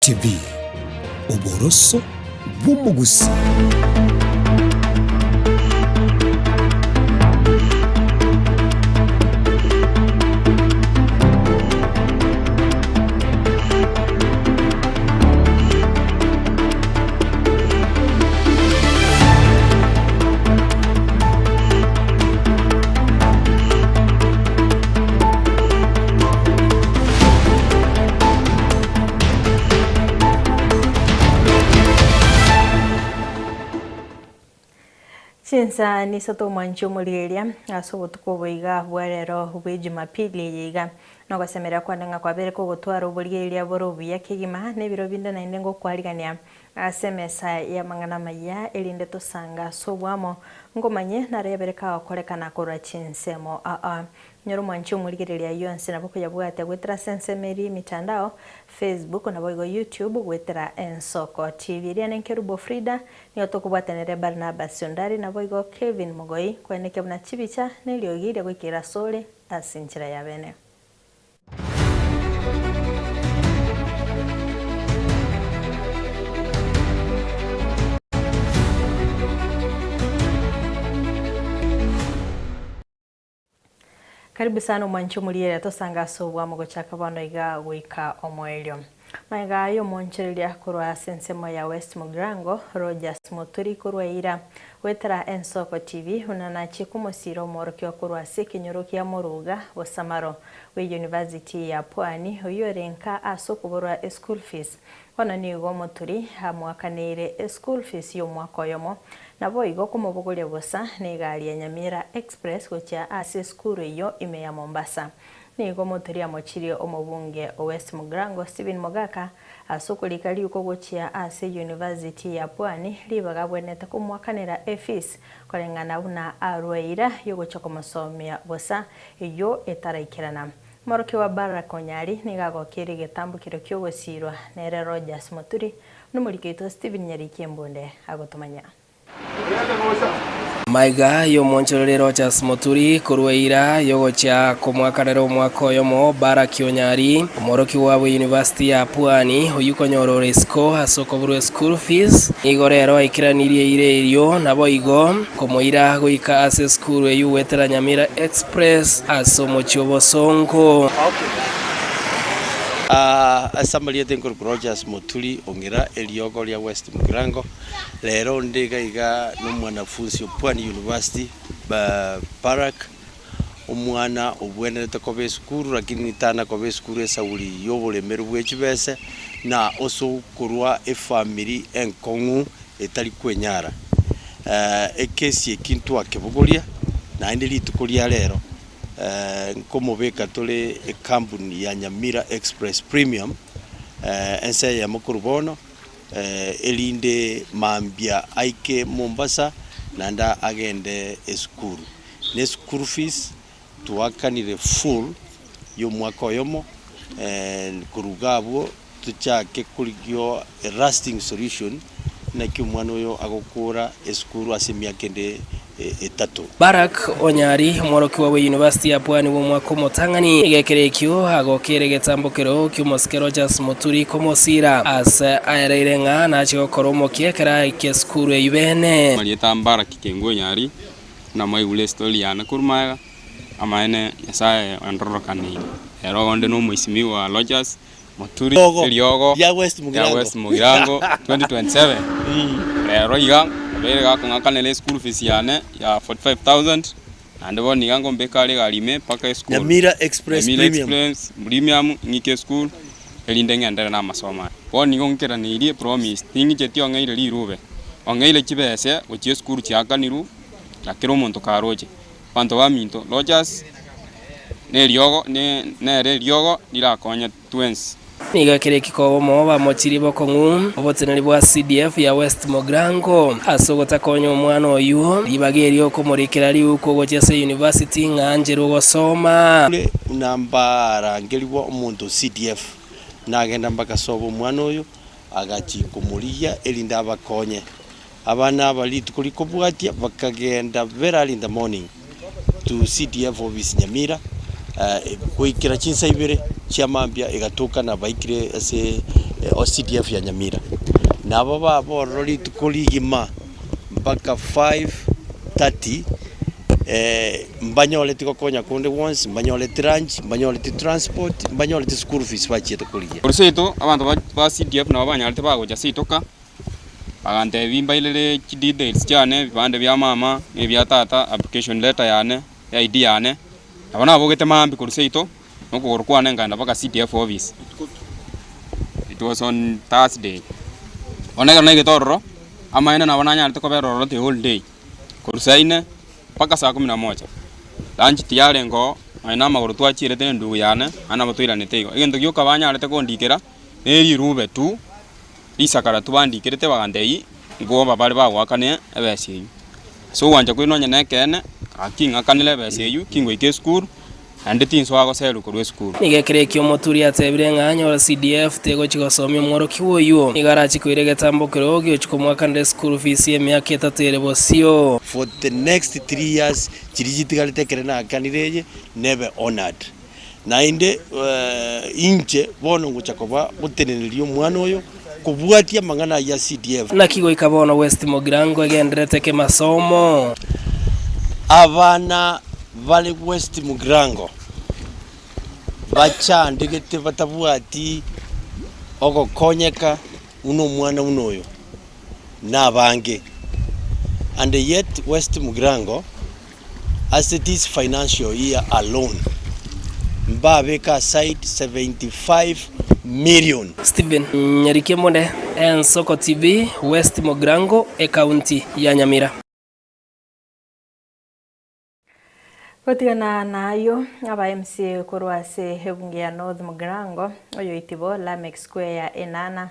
TV, oboroso bw'omogusii. Chinsa nisato omwanchi omorigereria ase obotuko obo iga bwa rero bwe Jumapili eye iga. Nogosemeria kwane ng'a kwabere kogotwara oborigereria bore obuya kegima na ebiro binde naende ngokwarigania ase emesa y'amang'ana amaya erinde tosange ase oboamo ngomanye narebere kagokorekana korwa chinsemo aa. Nyora omwanchi omorigereria ayio onsi nabo koyabwatia goetera ase ensemo eria emitandao, Facebook naboigo YouTube goetera Ensoko TV. Eria nenkerubo Frida, nigo tokobwatanere Barnabas Ondari naboigo Kevin Mogoi koenekia buna chibicha na eriogi ria goikera asore ase enchera ya bene. Karibu sana omwanchi omoriere tosange ase obwamo gochaka bono iga goika omoerio. Magega y'omoonchoreria korwa ase ensemo ya West Mugirango, Rogers Muturi korwa Eira, goetera Ensoko TV buna nachie komosiira omworokia korwa ase ekenyoro kia Moruga, Bosamaro, bwe University ya Pwani oyio ore nka ase okoborwa eschool fees. Bono nigo Muturi amoakaneire eschool fees y'omwaka oyomo Naboigo komobogoria bosa negari ya Nyamira Express gochia ase esukuru eyio ime ya Mombasa. Nigo Muturi amochirie omobunge o West Mugirango Stephen Mogaka ase okorika riuko gochia ase University ya Pwani ribaga abwenerete komoakanera efees koreng'ana buna arua eira yogochia komosomia bosa eyio etaraikerana. Omorokigwa Barrack Onyari nigo agokirie egetambokero ki'ogosiirwa nere Rogers Muturi Nomoriki oito Stephen Nyariki Embunde agotomanya. Maiga y'omonchoreri Rodgers Muturi korwa eira y'ogochia komoakanera omwaka oyomo Barrack Onyari, omworokigwa bwe University ya Pwani oyio konyora ore isiko ase okoborwa eschool fees, nigo rero aikeranirie eira erio naboigo komoira goika ase esukuru eyio goetera Nyamira Express ase omochie o Bosongo. Ase amarieta enkorokwa Rogers Muturi Ong'ira, eriogo ria West Mugirango, rero onde iga iga nomwanafunsi o Pwani University Barrack, omwana obwenerete koba esukuru lakini tana koba esukuru esauri yoboremeru bwe chibese na ase okorwa efamiri enkong'u etari kwenyara. Ekesi eki ntwakebogoria naende rituko ria rero Nkomobeka tore ekampuni ya Nyamira Express Premium ense eyemo korwa bono, erinde mambia aike Mombasa naende agende esukuru. Ne school fees twakanire full ya omwaka oyomo, korwa iga abwo tochake korigia a lasting solution naki omwana oyo agokora esukuru ase emiaka ende etato. Barrack Onyari, omworokigwa bwe University ya Pwani bw'omwaka omotang'ani, nigo ekero ekio agokeire egetambokero ki'omosike Rogers Muturi komosira ase aereire ng'a nache gokora omokia ekero aike esukuru eyio bene. Amarieta a Barrack Kengu Onyari, buna mwaigure estory yane korwa magega, amaene Nyasaye ondororokaneire. Ero onde nomoisimigwa Rogers Moturi eriogo ria West Mugirango 2027 rero iga obeire gakong'akanera eschool fees yane ya 45000 naende bono iga ngombeka are egari ime mpaka esukuru. Nyamira Express Nyamira Premium. Express Premium ng'ike esukuru erinde ng'enderere na amasomo aya. Bono nigo ng'ikeraneirie epromise ting'icheti ong'eire rirube, ong'eire chibese gochia esukuru chiakanirwe na kera omonto karoche. Abanto baminto, Rogers neriogo nere eriogo rirakonye twensi. Nigo ekero ekio obomo bamochirie bokong'u oboteneneri bwa CDF ya West Mugirango ase ogotakonya omwana oyio ribaga erio okomorikera riuko gochia ase university ng'a ancherwe gosoma. Ore buna mbarangerigwa omonto o CDF, nagenda mbaka sobo omwana oyo, agachia komorigia erinde abakonye. Abana aba rituko rikobwatia bakagenda very early in the morning to CDF office Nyamira, goikera chinsa ibere chia mambia egatoka na baikire ase o CDF ya Nyamira. Nabo babororo rituko rigima mpaka 5:30 mbanyoreti gokonya konde gwonsi, mbanyoreti lunch, mbanyoreti transport, mbanyoreti school fees bachiete korigia. Korwa seito abanto ba CDF nabo banyarete bagocha seito ka, bagantebia mbairere chidetails chiane, ebibande bia mama, na ebia tata, application letter yane, ID yane, nabo nabogete maambia korwa seito. Nokogoro kwane nkaenda mpaka CDF office. It was on Thursday. Bono ekero naigete ororo, amaene nabo nanyarete kobera ororo the whole day, korwa saa ine mpaka saa kumi na moja. Lunch tiyarenge oo, nonya na amagoro twachierete na endugu yane, naende nabo twairanete igo. Egento gioka banyarete kondikera, ne rirube tu, risakara tu bandikerete bagantebia nkoba bare bagoakane ebesa eywo. Ase ogwancha kwaino onye nekeene, gaki ng'akanere ebesa eywo, kingoika esukuru, naende tinsoa goserwa korwa esukuru. Nigo ekero ekio omoturi atebire ng'a anyore CDF tegochia gosomia omworokigwa oyio, nigo arachie koira egetambo kerogo giochia komoakanera eschool fees y'emiaka etato ere bosio. For the next three years chiria chitigarete ekere naakanire eye nebe honoured. Naende inche bono ngocha koba goteneneria omwana oyo kobwatia amang'ana ayio a CDF. Naki goika bono West Mugirango egenderete kemasomo. Abana bare West Mugirango bachandegete batabwati ogokonyeka buna omwana buna oyo nabange and yet West Mugirango Ase this financial year alone mbabeke aside 75 million. Stephen Nyarikemone, Ensoko TV, West Mugirango, Ekaunti ya Nyamira. Gotigana nayio, aba MCA korwa ase ebunge ya North Mugirango, oyoitibo Lameck Square ya Enana,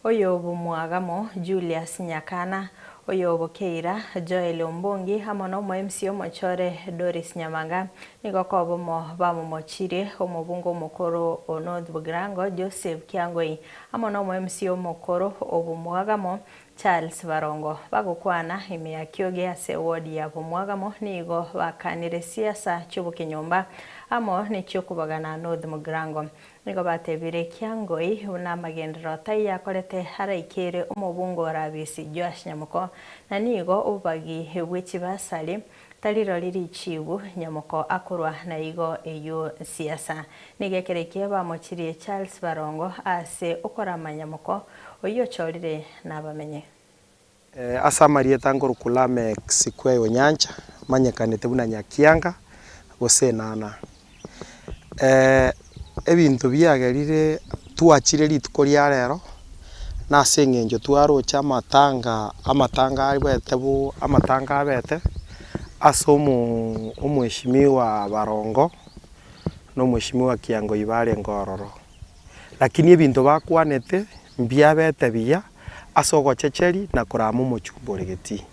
Oyobomwagamo, Julius Nyakana, oyobokeira, Joel Ombongi, amo nomo-MC omochore Doris Nyamanga, nigo kobomo bamomochirie omobunge omokoro o North Bugirango Joseph Kiangoi, amo nomo-MC omokoro obomwagamo Charles Barongo. Bagokwana ime ya Kioge ase eward ya Bomwagamo nigo bakanire siasa chiobokenyomba amo nechiokobagana North Mugirango. Nigo batebire Kiangoi buna amagenderero taiyo akorete araikere omobungo o Rabisi Joash Nyamoko, na nigo obobagi bwe chibasari tarirori richibu Nyamoko akorwa na igo eyio siasa. Nigo ekero eke bamochirie Charles Barongo ase okorama Nyamoko oyio ochorire nabamenye. Ase amarieta nkorokwa Lameck Sikwei Onyancha, manyekanete buna Nyakianga gose Enana. Ebinto biagerire twachire rituko ria rero, nase eng'encho twaroche amatanga amatanga abete bo amatanga abete, ase omo omweshimiwa Barongo, na omweshimiwa Kiangoi barenge ororo. Lakini ebinto bakwanete mbiabete buya ase ogochecheria na korama omochumba ore getii.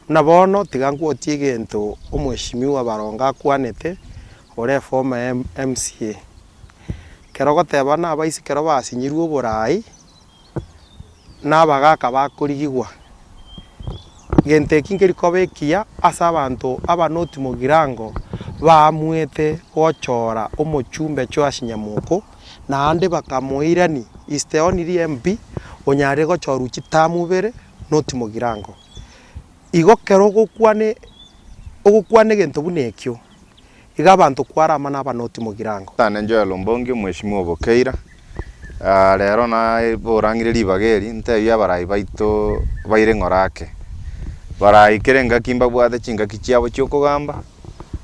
Buna bono tiga nkwotie egento omweshimiwa Barongo akwanete ore eformer MCA. Ekero ogoteba buna abaisi ekero basinyirwe oborai, na abagaka bakorigigwa, gento eki nkeri koba ekiya ase abanto aba North Mugirango baamuete gochora omochumbe Joash Nyamoko, naende bakamoirani is the only MP onyarire gochorwa chitamu ibere North Mugirango. Igo kero ogokwana ogokwana egento buna ekio, iga abanto kwarama na aba North Mugirango. Tane Joel Ombongi omweshimiwa Obokeira, rero naborangire ribaga eri ntebie abarai baito baire ng'ora ake. Barai kera engaki mbabwate chingaki chiabo chiokogamba,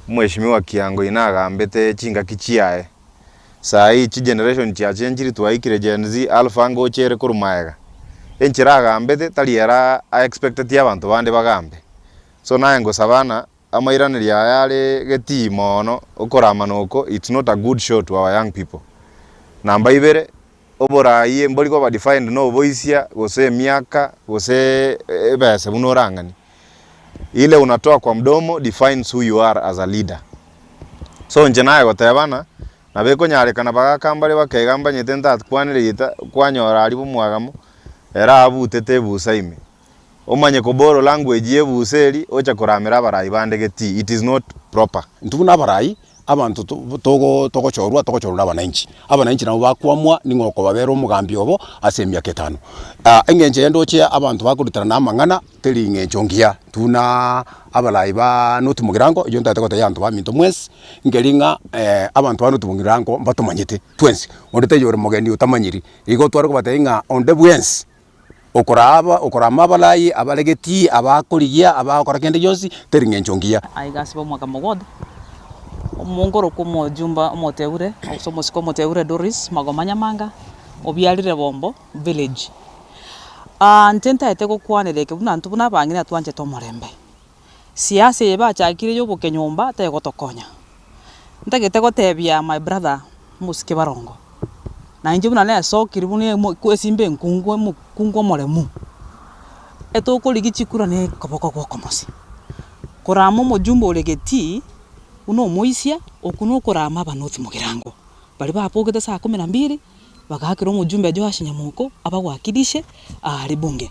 omweshimiwa Kiango oyio nagambete chingaki chiaye. Saa hii chigeneration chiachenchiri twaikire Gen Z, Alpha ngocha ere korwa maega. Enchera agambete tari era aexpecteti abanto bande bagambe. So naye ngosaba ng'a Amairanerio aya are getii moono, okoramana oko, it's not a good show to our young people. Namba ibere, oboraai mbori koba defined na oboisia, gose emiaka, gose ebesa buna orang'ani. Ile unatoa kwa mdomo defines who you are as a leader. So inche naye goteba ng'a, nabo ekonyarekana bagaka mbare bakaiga mbanyete ntakwanire gita, kwanyora aria bomwagamo, ere abutete ebusa ime. Omanye koborrow language y'ebusa eri ocha koramera abarai bande getii, it is not proper. Intwe buna abarai, Abanto togo togochorwa togochorwa na abananchi. Abananchi nabo bakoamua ning'o okobabera omogambi obo ase emiaka etano. Eng'encho eye ndoche abanto bakorutana na amang'ana teri ng'encho ngiya buna abarai ba North Mugirango oyio ntagete gotebia abanto baminto mwensi, nkeri ng'a abanto ba North Mugirango mbatomanyete twensi, onde taiyo ore mogeni otamanyiri. Igo tware kobatebia ng'a onde bwensi okoraaba okorama abarai abaregeti, abakorigia, abagokora kende gionsi, teri ng'encho ngiya. Aiga ase omwaka mogod, omongorokwa omojumba omoteure, gose omosike omoteure Doris Magoma Nyamanga, obiarire Bombo village. Inche ntaete gokwanera eke buna intwe buna abang'ina twanchete omorembe. Siasa eye bachakire ya obokenyomba tegotokonya. Ntagete gotebia my brother omosike barongo, na inche buna nesokire buna emo esimba enkungu omokungu omoremu, etokorigia chikura na ekoboko gwa okomosi. Korama omojumbe ore getii, buna omoisia, okwo na okorama abanoti mogirango, baria babogete saa kumi na mbili. Bagaakera omojumbe Joashi nyamoko abawakilishe aare bunge.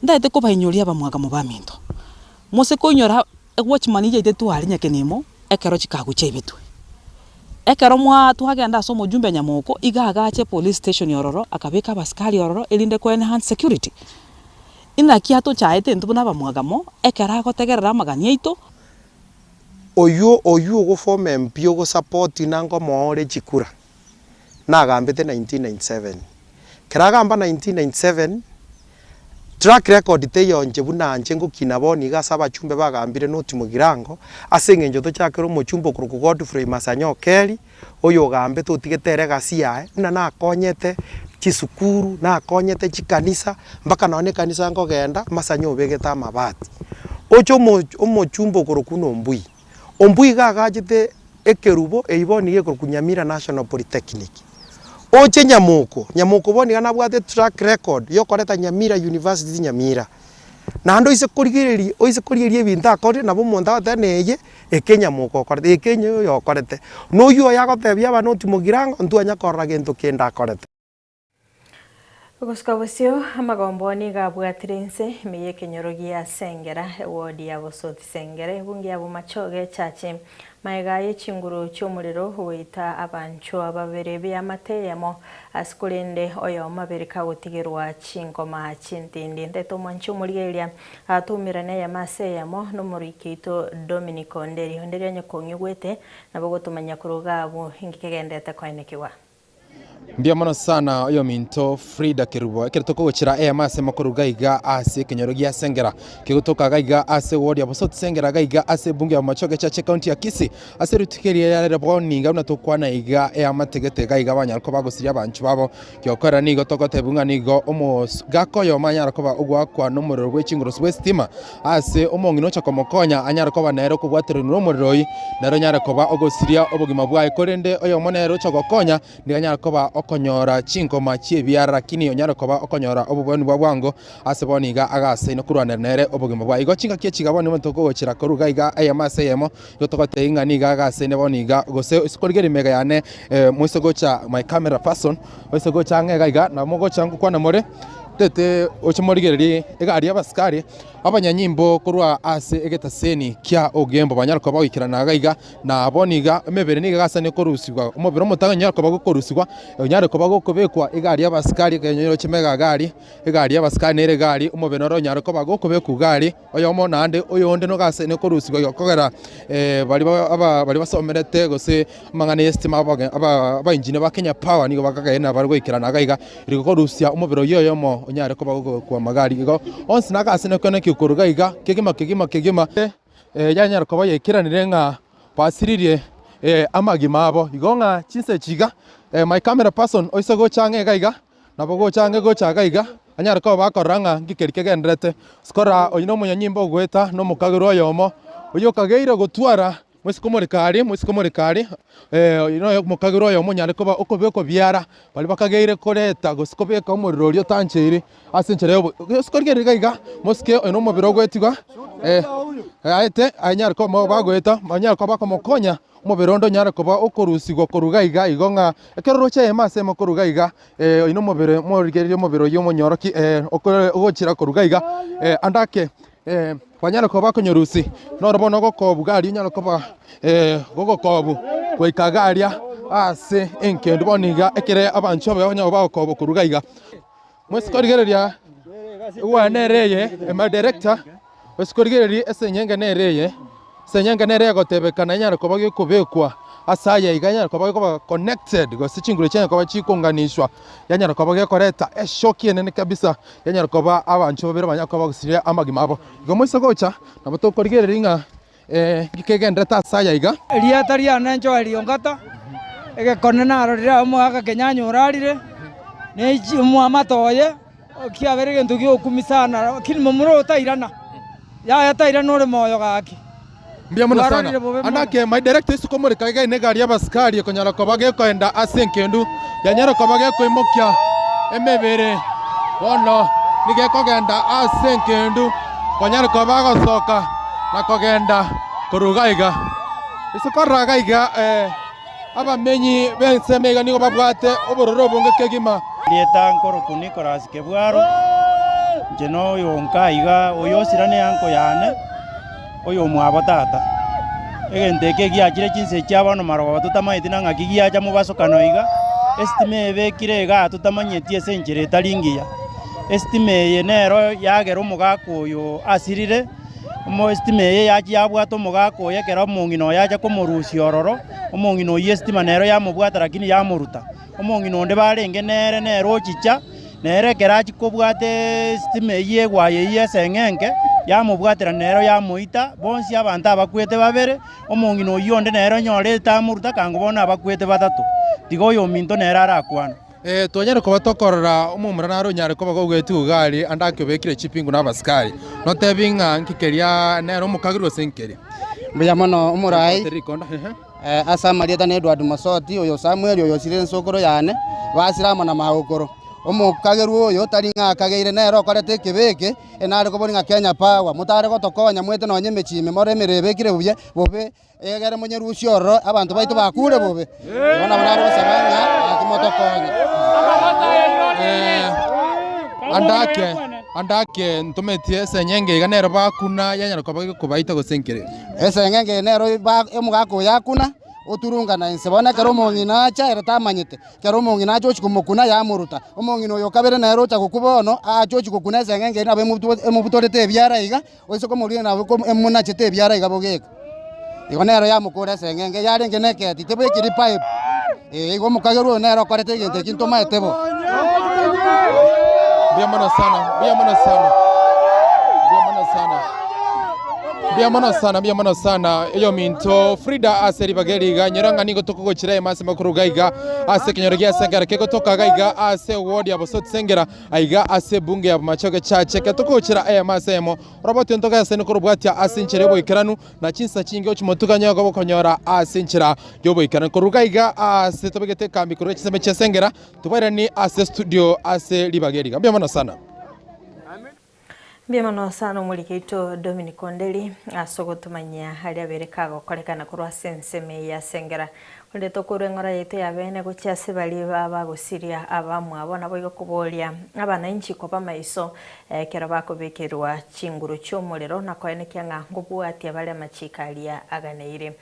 Ntagete kobainyoria abamwagamu baminto, mose koinyora ewatchman yaito tware nyakenimo ekero chikagu chiaibetwe. Ekero mwa twagenda ase omojumbe nyamoko iga agache police station ororo akabeka abasikari ororo erinde ko enhance security. Inaki atochaete intwe buna abamwagamo ekero agotegerera amagani aito. Oywo oywo ogoform MP ogosapoti nangomoa ore chikura. Nagambete 1997. Ekero agamba 1997, track record teiyo inche buna inche ngokina bono iga ase abachumbe bagambire not Mugirango, ase eng'encho tochakere omochumbe okorokwa Godfrey Masanya Okeri, oyo ogambete otigete ere egasi yaye, buna nakonyete chisukuru, nakonyete chikanisa, mpaka nonye na ekanisa nkogenda, Masanya obegete amabati. Oche omo omochumbe okorokwa buna Ombui, Ombui iga agachete ekerubo eyio bono nigo ekorokwa Nyamira National Polytechnic. Oche Nyamoko, Nyamoko bono iga nabwate track record yokoreta Nyamira University Nyamira. Naende oise korigereria oise korigereria ebinto akorire nabo omonto agoteba neye eke Nyamoko okorete eke oyo okorete. Na oywo oyo agotebia abana oti Mogirango ntwanya korora gento kende akorete. Gosuka bosio, amagombo nigo abwatire inse ime y'ekenyoro gia Sengera, ewodi ya Bosoti Sengera, ebunge ya Bomachoge echache. Magega ye chinguru chi'omorero goita abanchwa babere b'eamate eyemo, ase korende oyomo abere kagotigerwa chinkoma chintindi. Ndete omwanchi omorigereria atoumerane eyemo ase eyemo nomoriki oito Dominic Onderi. Onderi onye kong'igwete nabo ogotomanya korwa iga abwo inki kegenderete koenekigwa. Mbuya mono sana oyominto Frida Kerubo. Ekero tokogochera eyemo ase mokoruga iga ase ekenyoro gia Sengera kegotoka gaiga ase ward ya Bosoti Sengera gaiga ase ebunge ya Bomachoge Church ecounty ya Kisii ase rituko eria riarere bono iga buna tokwana iga eamategete gaiga banyara koba bagosiria abanchwa babo giokorera nigo togotebiwa ng'a nigo omogaka oyomo anyare koba ogoakwa nomorero bwe chingoroso bwe esitima Ase omong'ina ocha komokonya anyare koba nere okobwateranwa nomorero oyio, nere onyare koba ogosiria obogima bwaye, korende oyomo nere ocha gokonya, nigo anyare koba okonyora chinkoma chi'ebiara, lakini onyare koba okonyora obobani bwa bwango ase bono iga agasaine korwanera nere obogima bwaye. Igo chingaki echi iga bono nigo tokogochera korwa iga iga eyemo ase eyemo, nigo togotebia ng'a nigo agasaine bono iga, gose ase korigereria emega yane moise gocha my camera person, oise gocha ang'e iga iga, nabo mogocha ngokwana more. Tete oche morigererie egari y'abasikari abanyanyimbo korwa ase egetaseni kia Ogembo banyare koba bagoikerana iga iga, na bono iga emebere nigo egasani korusigwa, omobere omotang'ani onyare koba gokorusigwa, onyare koba gokobekwa egari y'abasikari ekero oroche mega gari, egari y'abasikari nere egari, omobere noro onyare koba gokobekwa igari. Oyomo naende oyonde nogasene korusigwa igo kogera baria aba baria basomerete gose amang'ana y'esitima abage aba abaengineer ba Kenya Power nigo bakagenda bare goikerana iga iga, rigo korusia omobere oyio oyomo onyare koba gokwa amagari. Igo onsi nagasene kone ki korwa iga iga kegima kegima kegima yanyara koba yaikeranire ng'a basiririe amagima abo. Igo ng'a chinsa echi iga my camera person oise gocha ang'e iga iga. Nabo gocha ang'e gocha iga iga, anyare koba bakorora ng'a nki keria kegendererete. Ase korora oyio nomonyanyimbo ogoeta na omokagerwa oyomo, oyio okageire gotwara moise komoreka aria, moise komoreka aria, oyio noyo omokagerwa oyomo onyare koba okobekwa biara, baria bakageire koreta gose kobeka omorero oria otancheiri ase enchera ya obo gose korigereria iga iga, mosike oyo na omobere ogoetigwa aete anyare koba bagoeta, banyare koba bakomokonya. Omobere onde onyare koba okorusigwa korwa iga iga, igo ng'a ekero oroche eyemo ase eyemo korwa iga iga, oyio nomobere morigererie omobere oyio omonyoroki okore ogochira korwa iga iga, ande ake banyare koba bakonyorusia, noro bono ogokobu gari onyare koba gogokobu. goika iga aria ase engendu bono iga ekere abanchwa abaye onye bagokoba korwa iga iga. Moise korigereria egwaya nere eye ema director, moise korigereria esenyenge nere eye, esenyenge nere egotebekana enyare koba gekobekwa ase aya iga enyare koba gekoba connected gose chinguru chianyare koba chikonganishwa, yanyara koba gekoreta eshock enene kabisa, yanyara koba abanchwa babere banyare koba bagosiria amagima abo. Igo moise gocha, nabo tokorigereria ng'a Nkegenderete ase aya iga. Erieta riane Joel Ongata, egekone narorire aa omogaka Kenyanya orarire, ne chi omwamate oye, kiabere egento gia okumia sana lakini momura oyo tairana, yaya tairana ore moyo gaki. Mbuya mono sana. Twarorire bobe mono. Anake my director isiko moreka iga ine egari y'abasikari ekonyara koba gekoenda ase enkendu, yanyare koba gekoimokia emebere bono nigo ekogenda ase enkendu konyare koba agosoka na kogenda korwa iga iga. Ase korora iga iga abamenyi b'ensemo iga nigo babwate obororo obonge kegima. Erieta nkorokwa Nicholas Kebwaro, inche noyonka iga, oyo osira ne uncle yane, oyomwabo tata. Egento eke giachire chinsa echi chia bono marogoba totamanyeti na ng'aki giacha mobasokano iga, esitima ebekire igaa totamanyeti ase enchera etari engiya. Esitima eye nero yagera omogaka oyo asirire, omo esitima eye yachia yabwata omogaka oyo ekero omong'ina oye acha komorusia ororo, omong'ina oyio esitima nero yamobwata lakini yamoruta. Omong'ina onde barenge nere nere ochicha, nere ekero achia kobwata esitima eyio egwaya eyio eseng'enke, yamobwatera nero yamoita, bonsi abanto abakwete babere, omong'ina oyio onde nere onyorete amoruta kango bono abakwete batato, tiga oyominto nere arakwane. Twanyare koba tokorora omomura nare onyare koba gogoetigwa iga aria ande akebekire chipingu na abasikari, notebi ng'a nki keria nere omokageri gose nkeria? Mbuya mono omorai ase amarieta na Edward Mosoti, oyo Samuel, oyo osire ensokoro yane, basire amo na magokoro. Omokagerwa oyo tari ng'a akageire nere okorete ekebe eke, enare koboria ng'a Kenya Power, motare gotokonya moete nonye emechie ime more emerero ebekire buya bobe, Egere monyerusie ororo, abanto baito bakure bobe. Igo nabo nare gosaba ng'a gaki motokonye. Andake, andake ntometie esenyenge iga nero bakuna yanyara koba gekobaita gose nkere. Eseng'enge eye nero ba omogaka oyo akuna, oturungana inse. Bono ekero omong'ina acha ere tamanyete, ekero omong'ina acha ochia komokuna yamoruta. Omong'ina oyo kabere nere ocha gokwa bono, acha ochia gokuna eseng'enge eye nabo emobutorete ebiara iga, Oise komorina nabo emonachete ebiara iga bogeka. Igo nero yamokora eseng'enge yarenge neketi tebekiri pipe. Ee, igo omokagerwa oyo nere okorete egento eki ntomaete bo. Mbuya mono sana, mbuya mono sana, mbuya mono sana, mbuya mono sana, mbuya mono sana. Eyominto Frida ase ribaga eri iga nyora ng'a nigo tokogochera emase makuru iga iga ase ekenyoro gia Sengera kegotoka iga iga ase ward ya Bosoti Sengera Aiga ase ebunge ya Bomachoge Church, ekero togochera eyemo ase eyemo, orobotie ntogesani korobwatia ase enchera y'oboikeranu, na chinsa chinge ochimotuganye okoba okonyora ase enchera y'oboikeranu. Koruga aiga ase tobegete ekambi korwa chiseme chia Sengera, tobairanie ase studio ase ribaga eri iga. Mbuya mono sana. Mbuya mono sana omoriki oito Dominic Onderi ase ogotomanyia aria abere kagokorekana korwa ase ensemo eye ya Sengera. Korende tokorwa eng'ora yaito ya bene gochia ase baria abagosiria abamwabo naboigo koboria abanainchi koba maiso ekero bakobekerwa chinguru chi'omorero na koenekia ng'a nkobwatia bare amachiko aria aganeire.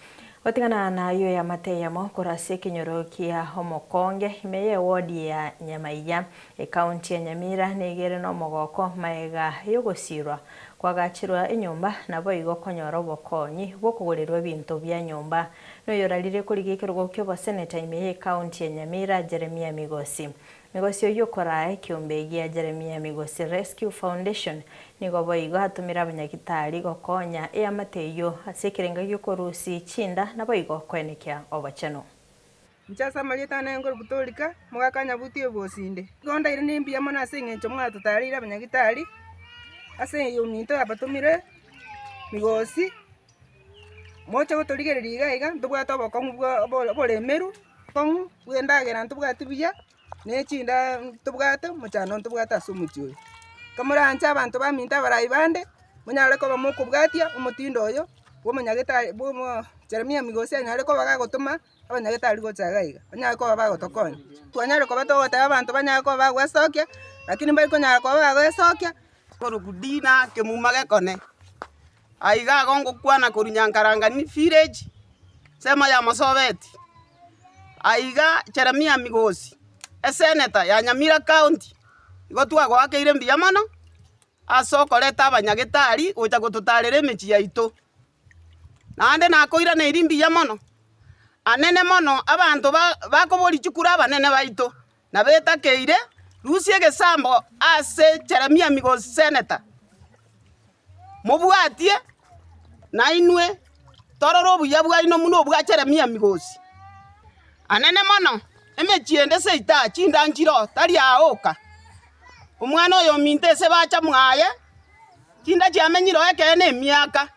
Gotigana nayio eamate eyemo korwa ase ekenyoro kia Omokonge ime y'ewodi ya Nyamaiya Ekaunti ya Nyamira nigo ere nomogoko magega y'ogosiirwa kwagachirwa enyomba naboigo konyora obokonyi bw'okogorerwa ebinto bia nyomba noyorarire korigia ekerogo ki'oboseneta ime y'ekaunti ya Nyamira Jeremiah Migosi. Migosi oyio okoraa ekiombe gia Jeremiah Migosi Rescue Foundation nigo boigo atomire abanyagitari gokonya eamate eyio ase ekerenga giokorusia chinda naboigo koenekia obochenu. Inche ase amarieta ane nkorokwa Torika, mogaka Nyabuti obosinde. Igo ndaire nembuya mono ase eng'encho mwatotareire abanyagitari, ase ominto yabatomire migosi, moche gotorigereria iga iga, ntobwate obokong'u bwa oboremeru, obokong'u bwa endagera ntobwati buya, ne chinda ntobwate, omochando ntobwate ase omochie oyo. Kamoranche abanto baminto abarai bande, monyare koba mokobwatia omotindo oyo, bwa omonyagetari bwa omo Jeremia Migosi anyare koba gagotoma. Abanyagetari gocha iga iga, banyare koba bagotokonya. Twanyare koba togoteba abanto banyare koba bagwesokia, lakini mbari konyara koba bagwesokia. Korokwa Dina kemuma gekone, aiga igo ngokwana korwa Nyankarangani village, ensemo ya Mosobeti. Aiga Jeremia Migosi, eseneta ya Nyamira County, igo twagoakeire mbuya mono ase okoreta abanyagetari gocha gototarera emechie yaito. Naende nakoiraneiri mbuya mono, anene mono abanto bakoboria chikura abanene baito, na betakeire, rusia egesambo ase Jeremia Migosi seneta, mobwatie nainwe torore obuya bwaino buna obwa Jeremia Migosi. Anene mono, emechie ende seita chinda nchiroo, tari aa oka. Omwana oyo ominto ase bacha mwaye, chinda chiamenyire oo ekeene emiaka,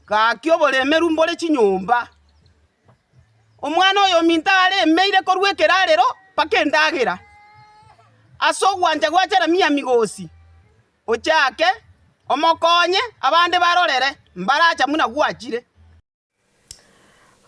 gaki oboremeru mbore chinyomba. Omwana oyo ominto aremeire korwa ekerarero mpaka endagera, ase ogwancha gwa Jeremia Migosi, ochake omokonye abande barorere mbaracha buna gwachire.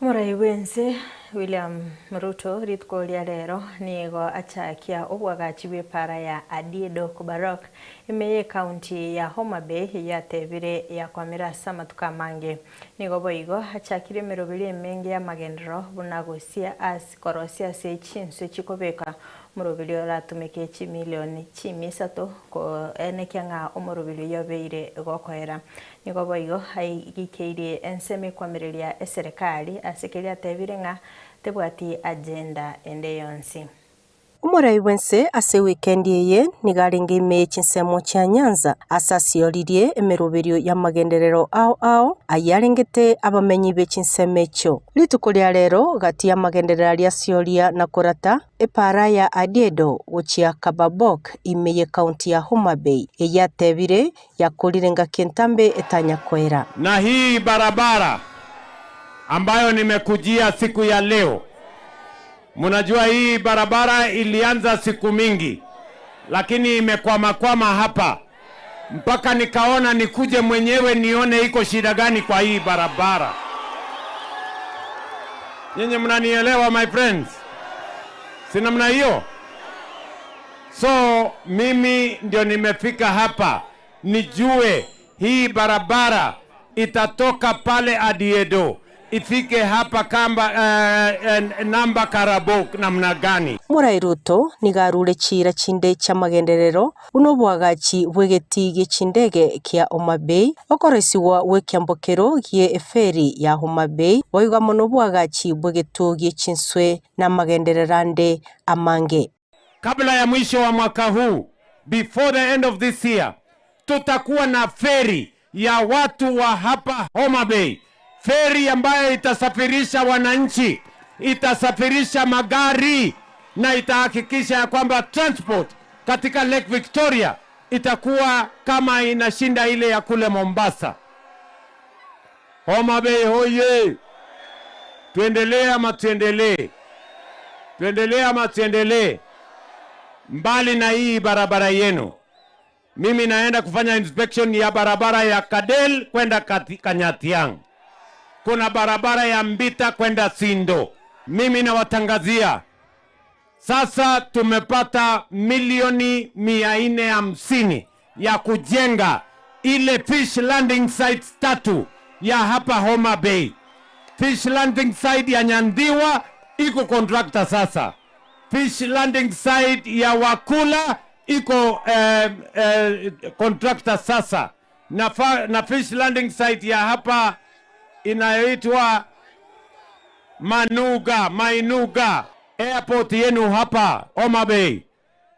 Omorai bw'ense William Ruto rituko ria rero nigo achakia obwagachi bw'epara ya Adiedo Kobarok ime y'ekaunti ya Homa Bay eyatebire yakwamire ase amatuko amange. Nigo boigo achakire emeroberi emenge y'amagenderero buna gosia ase korosia ase chinswe chikobeka omoroberi oratumeke chimilioni chimia isato koenekia ng'a omoroberi oyio obeire gokoera. Nigo boigo aigikeirie ensemo ekwamireria eserekari ase keria atebire ng'a tebwati agenda ende yonsi. Omorai bw'ense ase ewikendi eye nigo arenge ime ye chinsemo chia Nyanza ase asioririe emeroberio y'amagenderero ao ao ayio arengete abamenyi be chinsemo echio. Rituko ria rero gati y'amagenderero aria asioria na korata epaara ya Adiedo gochia Kababok ime y'ecounty ya Homa Bay eyio atebire yakorire ngaki entambe etanyakoera. Na hii barabara ambayo nimekujia siku ya leo, mnajua hii barabara ilianza siku mingi, lakini imekwamakwama hapa mpaka nikaona nikuje mwenyewe nione iko shida gani kwa hii barabara. Nyinyi mnanielewa my friends? Si namna hiyo? So mimi ndio nimefika hapa nijue hii barabara itatoka pale Adiedo ifike hapa kamba namba Karabok namna gani? Morai Ruto nigo arure chiira chinde chi'amagenderero buna obwagachi bw'egetii gie chindege kia Homa Bay, okoroisigwa gw'ekiambokero gie eferi ya Homa Bay, boigo amo nobwagachi bw'egetuo gie chinswe na amagenderero ande amange. Kabla ya mwisho wa mwaka huu, before the end of this year, tutakuwa na feri ya watu wa hapa Homa Bay, feri ambayo itasafirisha wananchi, itasafirisha magari na itahakikisha ya kwamba transport katika Lake Victoria itakuwa kama inashinda ile ya kule Mombasa. Homa Bay hoye! Tuendelee ama tuendelee? Tuendelee ama tuendelee? Mbali na hii barabara yenu, mimi naenda kufanya inspection ya barabara ya Kadel kwenda Kanyatiang. Kuna barabara ya Mbita kwenda Sindo. Mimi nawatangazia sasa, tumepata milioni 450 ya kujenga ile fish landing sites tatu ya hapa Homa Bay. Fish landing site ya Nyandiwa iko contractor sasa. Fish landing site ya Wakula iko contractor sasa, na, na fish landing site ya hapa inayoitwa Manuga, Mainuga airport yenu hapa Homa Bay.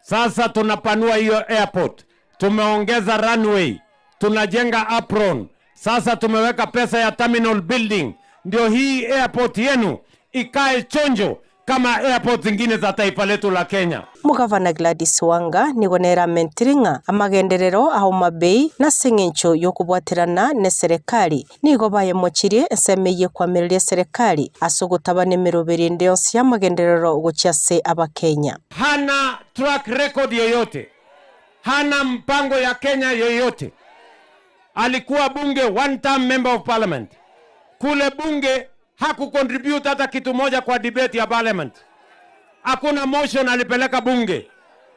Sasa tunapanua hiyo airport, tumeongeza runway, tunajenga apron. Sasa tumeweka pesa ya terminal building, ndio hii airport yenu ikae chonjo kama airport zingine za taifa letu la Kenya. Mugavana Gladys Wanga nigo neramentire ng'a amagenderero a Homa Bay nase eng'encho yokobwaterana na eserekari nigo bayemochirie ensemo eyio ekwamireria eserekari ase ogotabana emeroberi ende yonsi y'amagenderero gochia ase abakenya. Hana track record yoyote, hana mpango ya Kenya yoyote. Alikuwa bunge one term member of parliament. Kule bunge hakucontribute hata kitu moja kwa debate ya parliament. Hakuna motion alipeleka bunge,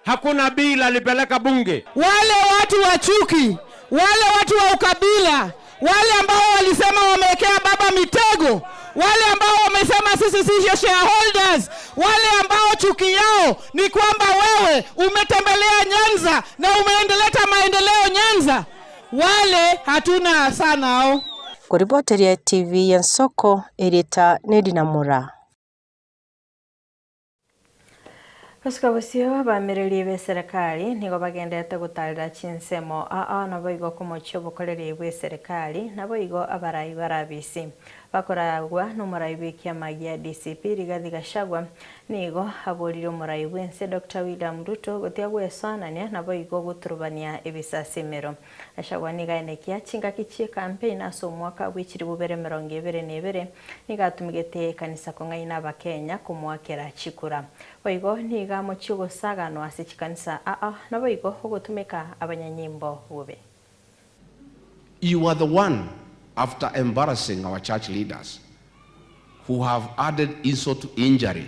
hakuna bill alipeleka bunge. Wale watu wa chuki, wale watu wa ukabila, wale ambao walisema wamewekea baba mitego, wale ambao wamesema sisi sio shareholders, wale ambao chuki yao ni kwamba wewe umetembelea Nyanza na umeendeleta maendeleo Nyanza, wale hatuna sana hao. Koripoteria TV ya Nsoko erita Nedina Mura. Gosuka bosio abamereri be serikali nigo bagendete gotarera chinsemo aa nabo igo komochia obokoreri bwa eserikali nabo igo abarai barabisi bakoragwa n'omorai bwa ekiama gia DCP Rigathi Gachagua nigo aborire omorai bwa ense Dr. William Ruto gotiga gwesoanania nabo igo goturubania ebisasimero. Gachagua nigo aenekia chingaki chia ecampaign ase omwaka bwa echiribu bere emerongo ebere na ebere nigo atumigete ekanisa kong'aina abakenya komoakera chikura. Boigo nigo amochia ogosaganwa ase chikanisa aa nabo igo ogotumeka abanyanyimbo bobe. You are the one, after embarrassing our church leaders, who have added insult to injury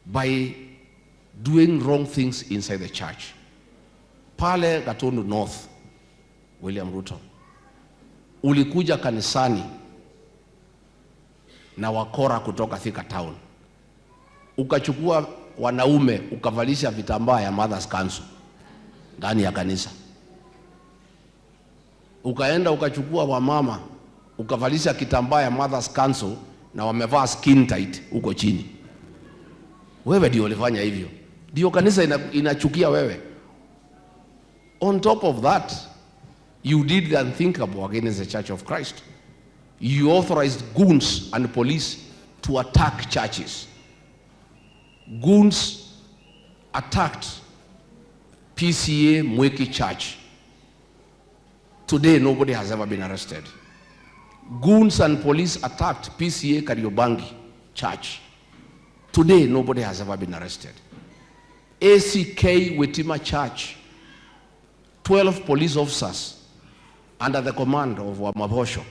by doing wrong things inside the church. Pale Gatundu North, William Ruto, ulikuja kanisani na wakora kutoka Thika Town, ukachukua wanaume ukavalisha vitambaa ya Mothers Council ndani ya kanisa, ukaenda ukachukua wamama ukavalisha kitambaa ya Mothers Council na wamevaa skin tight huko chini. Wewe ndio ulifanya hivyo, ndio kanisa inachukia wewe. On top of that, you did the unthinkable against the Church of Christ. You authorized goons and police to attack churches. Goons attacked PCA Mwiki Church. Today, nobody has ever been arrested. Goons and police attacked PCA Kariobangi Church. Today, nobody has ever been arrested. ACK Witima Church, 12 police officers under the command of Wamabosho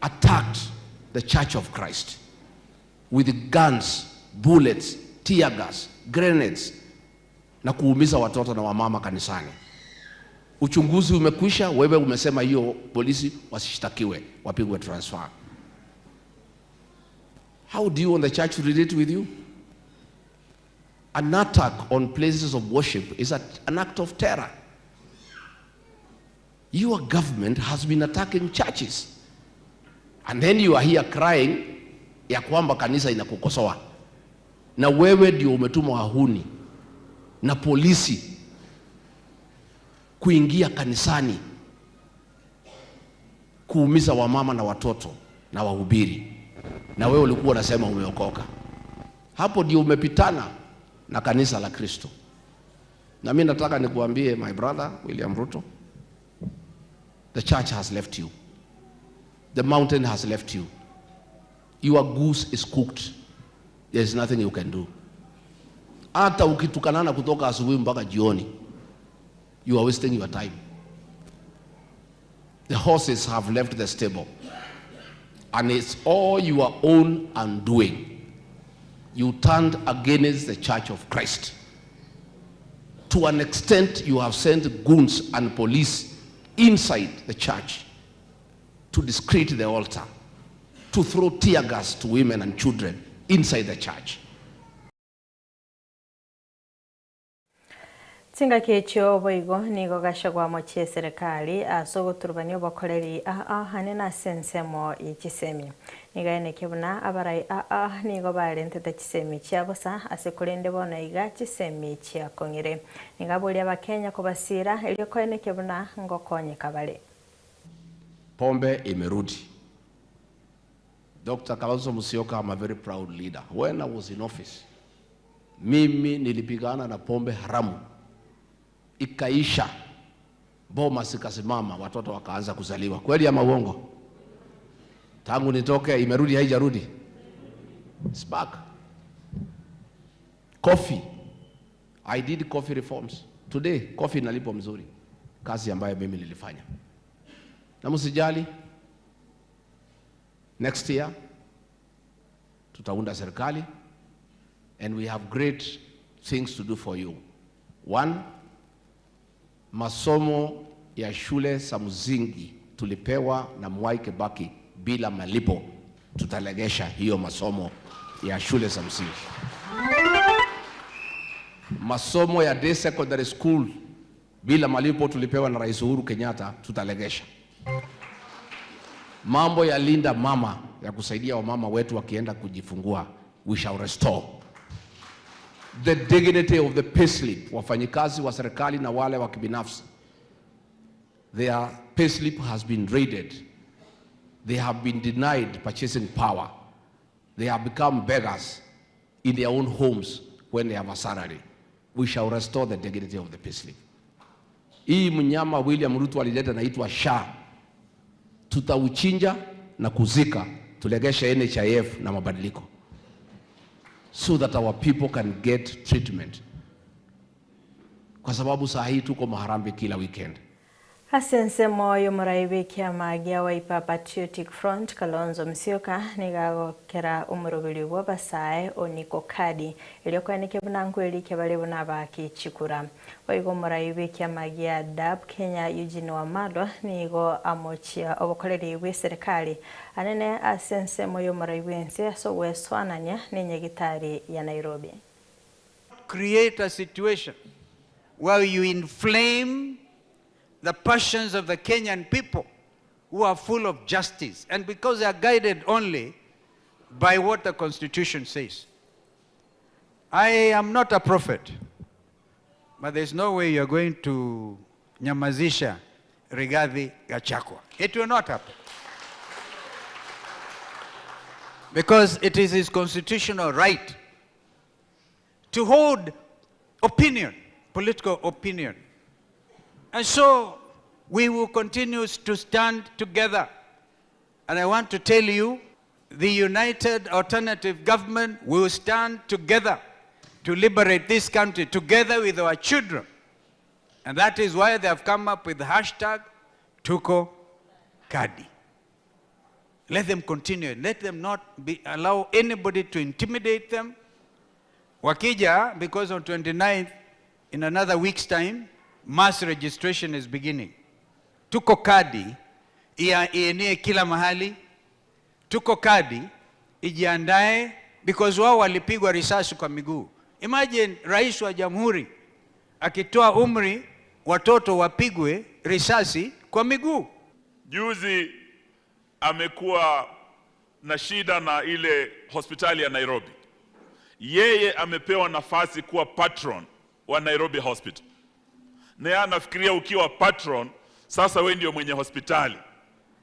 attacked the Church of Christ with guns, bullets, tear gas, grenades na kuumiza watoto na wamama kanisani. Uchunguzi umekwisha, wewe umesema hiyo polisi wasishtakiwe, wapigwe transfer. How do you want the church to relate with you? An attack on places of worship is an act of terror. Your government has been attacking churches. And then you are here crying ya kwamba kanisa inakukosoa. Na wewe ndio umetuma wahuni na polisi kuingia kanisani kuumiza wamama na watoto na wahubiri. Na wewe ulikuwa unasema umeokoka. Hapo ndio umepitana na kanisa la Kristo. Na mimi nataka nikuambie my brother William Ruto, the church has left you. The mountain has left you. Your goose is cooked. There is nothing you can do. Hata ukitukanana kutoka asubuhi mpaka jioni, you are wasting your time. The horses have left the stable. And it's all your own undoing. You turned against the Church of Christ. To an extent, you have sent goons and police inside the church to discredit the altar, to throw tear gas to women and children inside the church. Chingaki echio boigo nigo gachagua mochie serikali ase ogoturubania obokoreri aa ane nase ensemo ya chisemi. Nigo aeneke buna abarai aa nigo barentete chisemi chia bosa ase korende bono iga chisemi chiakong'ire. Nigo aboria abakenya kobasira erio koeneke buna ngokonyeka bare. Pombe imerudi. Dr. Kalonzo Musyoka, I'm a very proud leader. When I was in office, mimi nilipigana na pombe haramu. Ikaisha. Boma zikasimama, watoto wakaanza kuzaliwa. Kweli ama uongo? Tangu nitoke imerudi haijarudi? It's back. Coffee. I did coffee reforms. Today coffee inalipwa mzuri. Kazi ambayo mimi nilifanya. Na msijali, next year tutaunda serikali and we have great things to do for you. One, masomo ya shule za msingi tulipewa na Mwai Kibaki bila malipo, tutalegesha hiyo masomo ya shule za msingi. Masomo ya day secondary school bila malipo tulipewa na Rais Uhuru Kenyatta, tutalegesha. Mambo ya linda mama ya kusaidia wamama wetu wakienda kujifungua, we shall restore the dignity of the payslip. Wafanyikazi wa serikali na wale wa kibinafsi, their payslip has been raided, they have been denied purchasing power, they have become beggars in their own homes when they have a salary. We shall restore the dignity of the payslip. Hii mnyama William Ruto alileta naitwa SHA, tutauchinja na kuzika, tulegeshe NHIF na mabadiliko so that our people can get treatment, kwa sababu saa hii tuko maharambe kila weekend. Ase ensemo y'omorai bw'ekiama gia Wiper Patriotic Front Kalonzo Musyoka nigo agokera omoroberi bw'abasae o Niko Kadi erio koenekia buna nkwerikia bare buna abaaki chikura. Boigo omorai bw'ekiama gia DAP Kenya Eugene Wamalwa nigo amochia obokoreri bw'eserekari anene ase ensemo y'omorai bw'ense ase ogwesoanania na enyagitari ya Nairobi. Create a situation where you inflame the passions of the Kenyan people who are full of justice and because they are guided only by what the Constitution says. I am not a prophet, but there's no way you're going to nyamazisha Rigathi Gachagua. It will not happen. Because it is his constitutional right to hold opinion, political opinion. And so we will continue to stand together. And I want to tell you, the United Alternative Government will stand together to liberate this country together with our children. And that is why they have come up with the hashtag Tuko Kadi. Let them continue. Let them not be, allow anybody to intimidate them. Wakija, because on 29th, in another week's time, mass registration is beginning. Tuko Kadi ienee kila mahali. Tuko Kadi ijiandae because wao walipigwa risasi kwa miguu. Imagine rais wa jamhuri akitoa umri watoto wapigwe risasi kwa miguu. Juzi amekuwa na shida na ile hospitali ya Nairobi. Yeye amepewa nafasi kuwa patron wa Nairobi Hospital, na yeye anafikiria ukiwa patron sasa wewe ndio mwenye hospitali.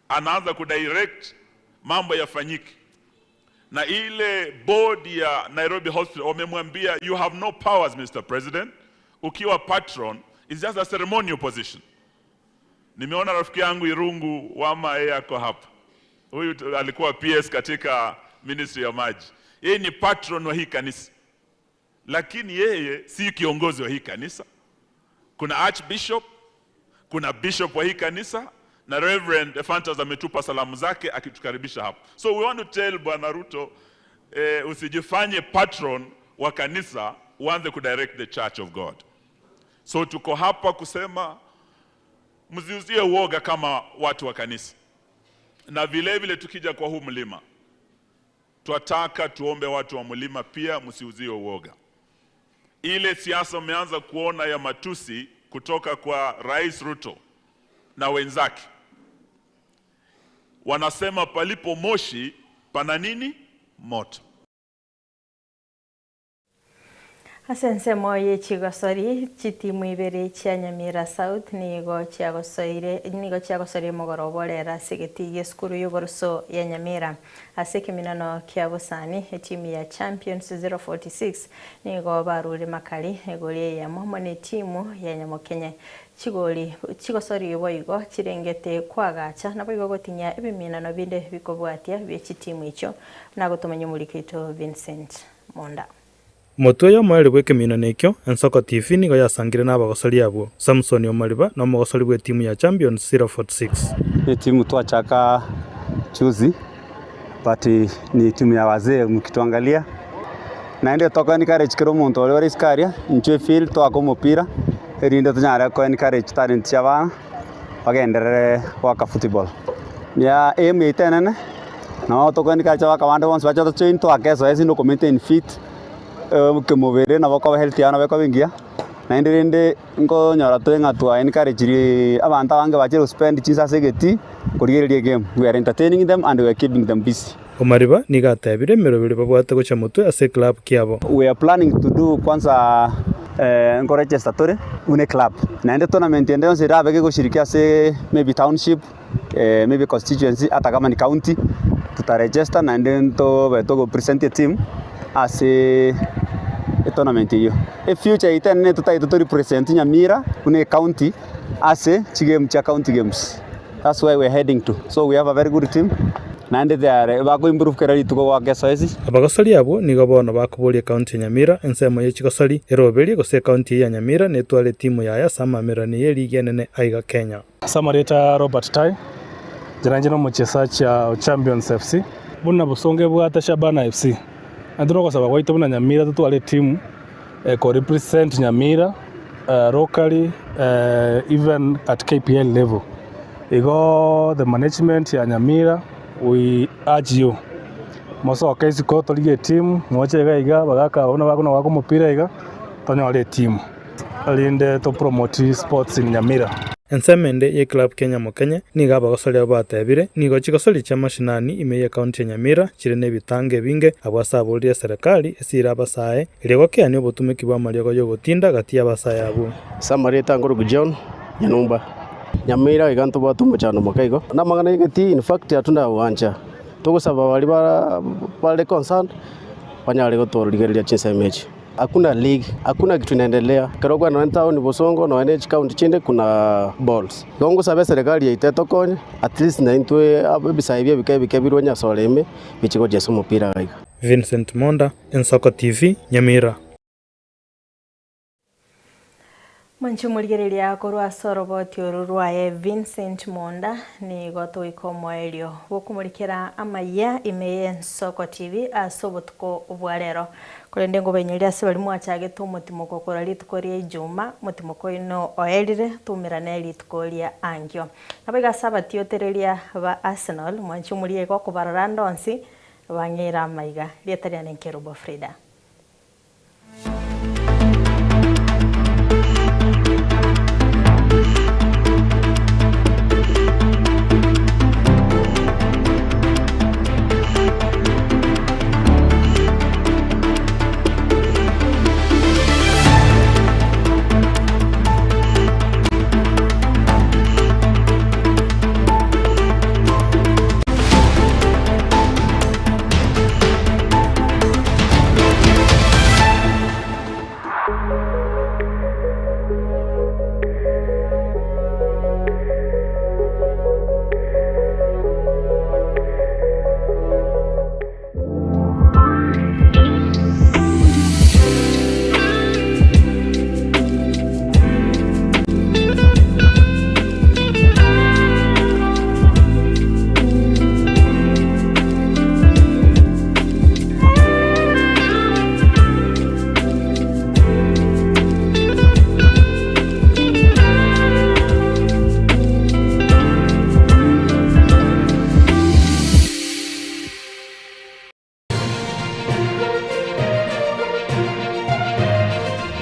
Anaanza kudirect mambo yafanyike, na ile board ya Nairobi Hospital wamemwambia you have no powers Mr. President, ukiwa patron is just a ceremonial position. Nimeona rafiki yangu Irungu Wama, yeye ako hapa. Huyu alikuwa PS katika ministry ya maji. Yeye ni patron wa hii kanisa, lakini yeye si kiongozi wa hii kanisa. Kuna archbishop, kuna bishop wa hii kanisa na Reverend Ephantus ametupa salamu zake akitukaribisha hapa. So we want to tell Bwana Ruto eh, usijifanye patron wa kanisa uanze kudirect the church of God. So tuko hapa kusema msiuzie uoga kama watu wa kanisa, na vile vile tukija kwa huu mlima, twataka tuombe watu wa mlima pia msiuzie uoga. Ile siasa mmeanza kuona ya matusi kutoka kwa Rais Ruto na wenzake, wanasema palipo moshi pana nini? Moto. Ase ensemo ye chigosori chitimu ibere chia Nyamira South nigo chiagosoire nigo chiagosoria omogoroba orere ase egeti gia esukuru ya oboroso ya Nyamira. Ase ekeminano kia bosani etimu ya Champions 046 nigo barure makari egori eyemo amo na etimu ya Nyamokenye. Chigori chigosori boigo chirengete kwagacha nabo igo gotinya ebiminano binde bikobwatia bia chitimu echio nagotomanya omoriki oito Vincent Monda. Motwe y'omoerio bw'ekeminano ekio, Ensoko TV nigo yasangire nabagosori abwo, Samson Omariba na omogosori bw'etimu ya Champions 046. Ni timu twachaka juzi but ni timu ya wazee mkituangalia naende toko encourage kera omonto oria ore isiko aria inchuo efield toake omopira erinde tonyare ko encourage talent chia abana bagenderere goaka football. Ya aim yaito enene, nabo toko encourage abaka bande bonsi bache batojoin toake ezoezi na okomaintain fit, kemobere nabo okoba health yao nabo ekoba engiya, naende rende nkonyora tore ng'a twa encourage abanto abange bachire gospend chinsa ase egetii korigereria egame, we are entertaining them and we are keeping them busy. Omariba nigo atebire emeroberi babwate gochia motwe ase eclub kiabo. We are planning to do kwanza nko register tore buna eclub naende tournament ende yonsi erabe gegoshiriki ase maybe township maybe constituency ata kama ni county tuta register naende ntobe togo present eteam ase etournament eyio. Efuture yaito enene totagete to represent Nyamira buna ecounty ase chigame chia county games. That's where we are heading to. So we have a very good team naende they are bako improve kera rituko goaka ezoezi. Abagosori abwo nigo bono bakoboria ekaunti ya Nyamira ensemo ye chigosori eroberie gose ekaunti eye ya Nyamira netware etimu yaye ase amamererano ye ligi enene aiga Kenya. Ase amarieta Robert Tai, inche nainche nomochesachi o Champions FC. Buna Bosongo ebwate Shabana FC, naintwe nogosaba gwaito buna Nyamira totware etimu eko represent Nyamira locally even at KPL level. Igo the management ya Nyamira we urge you mosoke isiko torigie etimu moche iga iga abagaka aba buna bakona goaka omopira iga tonyore etimu erinde to promote sports in Nyamira. Ensemo ende y'eclub Kenya Mokenye nigo abagosori abwo batebire nigo chigosori chia mashinani ime y'ecounty ya Nyamira chire nebitango ebinge abwo ase aborire eserekari esire abasae erio gokeania obotumeki bw'amariogo y'ogotinda gati y'abasae abwo. Ase amarieta ngoroku John Nyanumba, Nyamira iga ntobwate omochando moke igo, na amang'ana y'egetii in fact hatuna gwancha, togosaba baria bare concerned banyare gotorigereria chinsemo echi. Hakuna league, hakuna kitu inaendelea, ekero okogenda nonye town Bosongo nonye ne chikaunti chinde kuna balls. Igo ngosabe eserekari yaito etokonye at least naintwe ebisae ebi ebike ebike birwe nyasore ime biche gochia omopira iga iga. Vincent Monda, Ensoko TV, Nyamira. Mwanche omorigereria korwa ase oroboti oru rwaye Vincent Monda nigo togoika omoerio bw'okomorikera amayia ime y'Ensoko TV ase obotuko bwa rero. Korende ngobainyoria ase baria mwachagete omotimoko korwa rituko ria Ijuma, omotimoko oino oerire, toumerane rituko ria ankio. Naboigo ase abatiotereria ba Arsenal, mwanche omorigereria gokobarora ande onsi, bang'eire amaiga. Rieta riane Nkerubo Frida.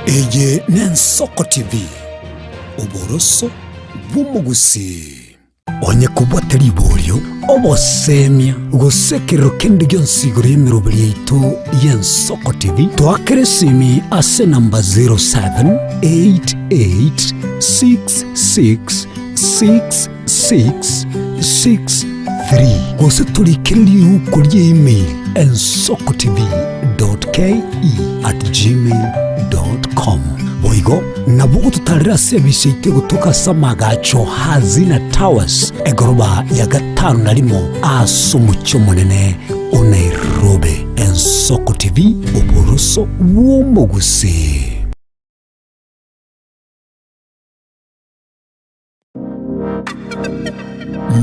Eye n'Ensoko TV, oboroso bw'omogusii. Onye kobwate riborio, obosemia, gose ekerero kende gionsi igoro y'emeroberi yaito y'Ensoko TV, toakere esimi ase enamba 0788666663 gose torikere riuko ria email ensokotv.ke@gmail.com. Boigo nabo ogototarera ase ebise yaito egotoka ase amagacho Hazina Towers, egoroba ya gatano na rimo ase omochie omonene o Nairobi. Ensoko TV, oboroso bw'omogusii.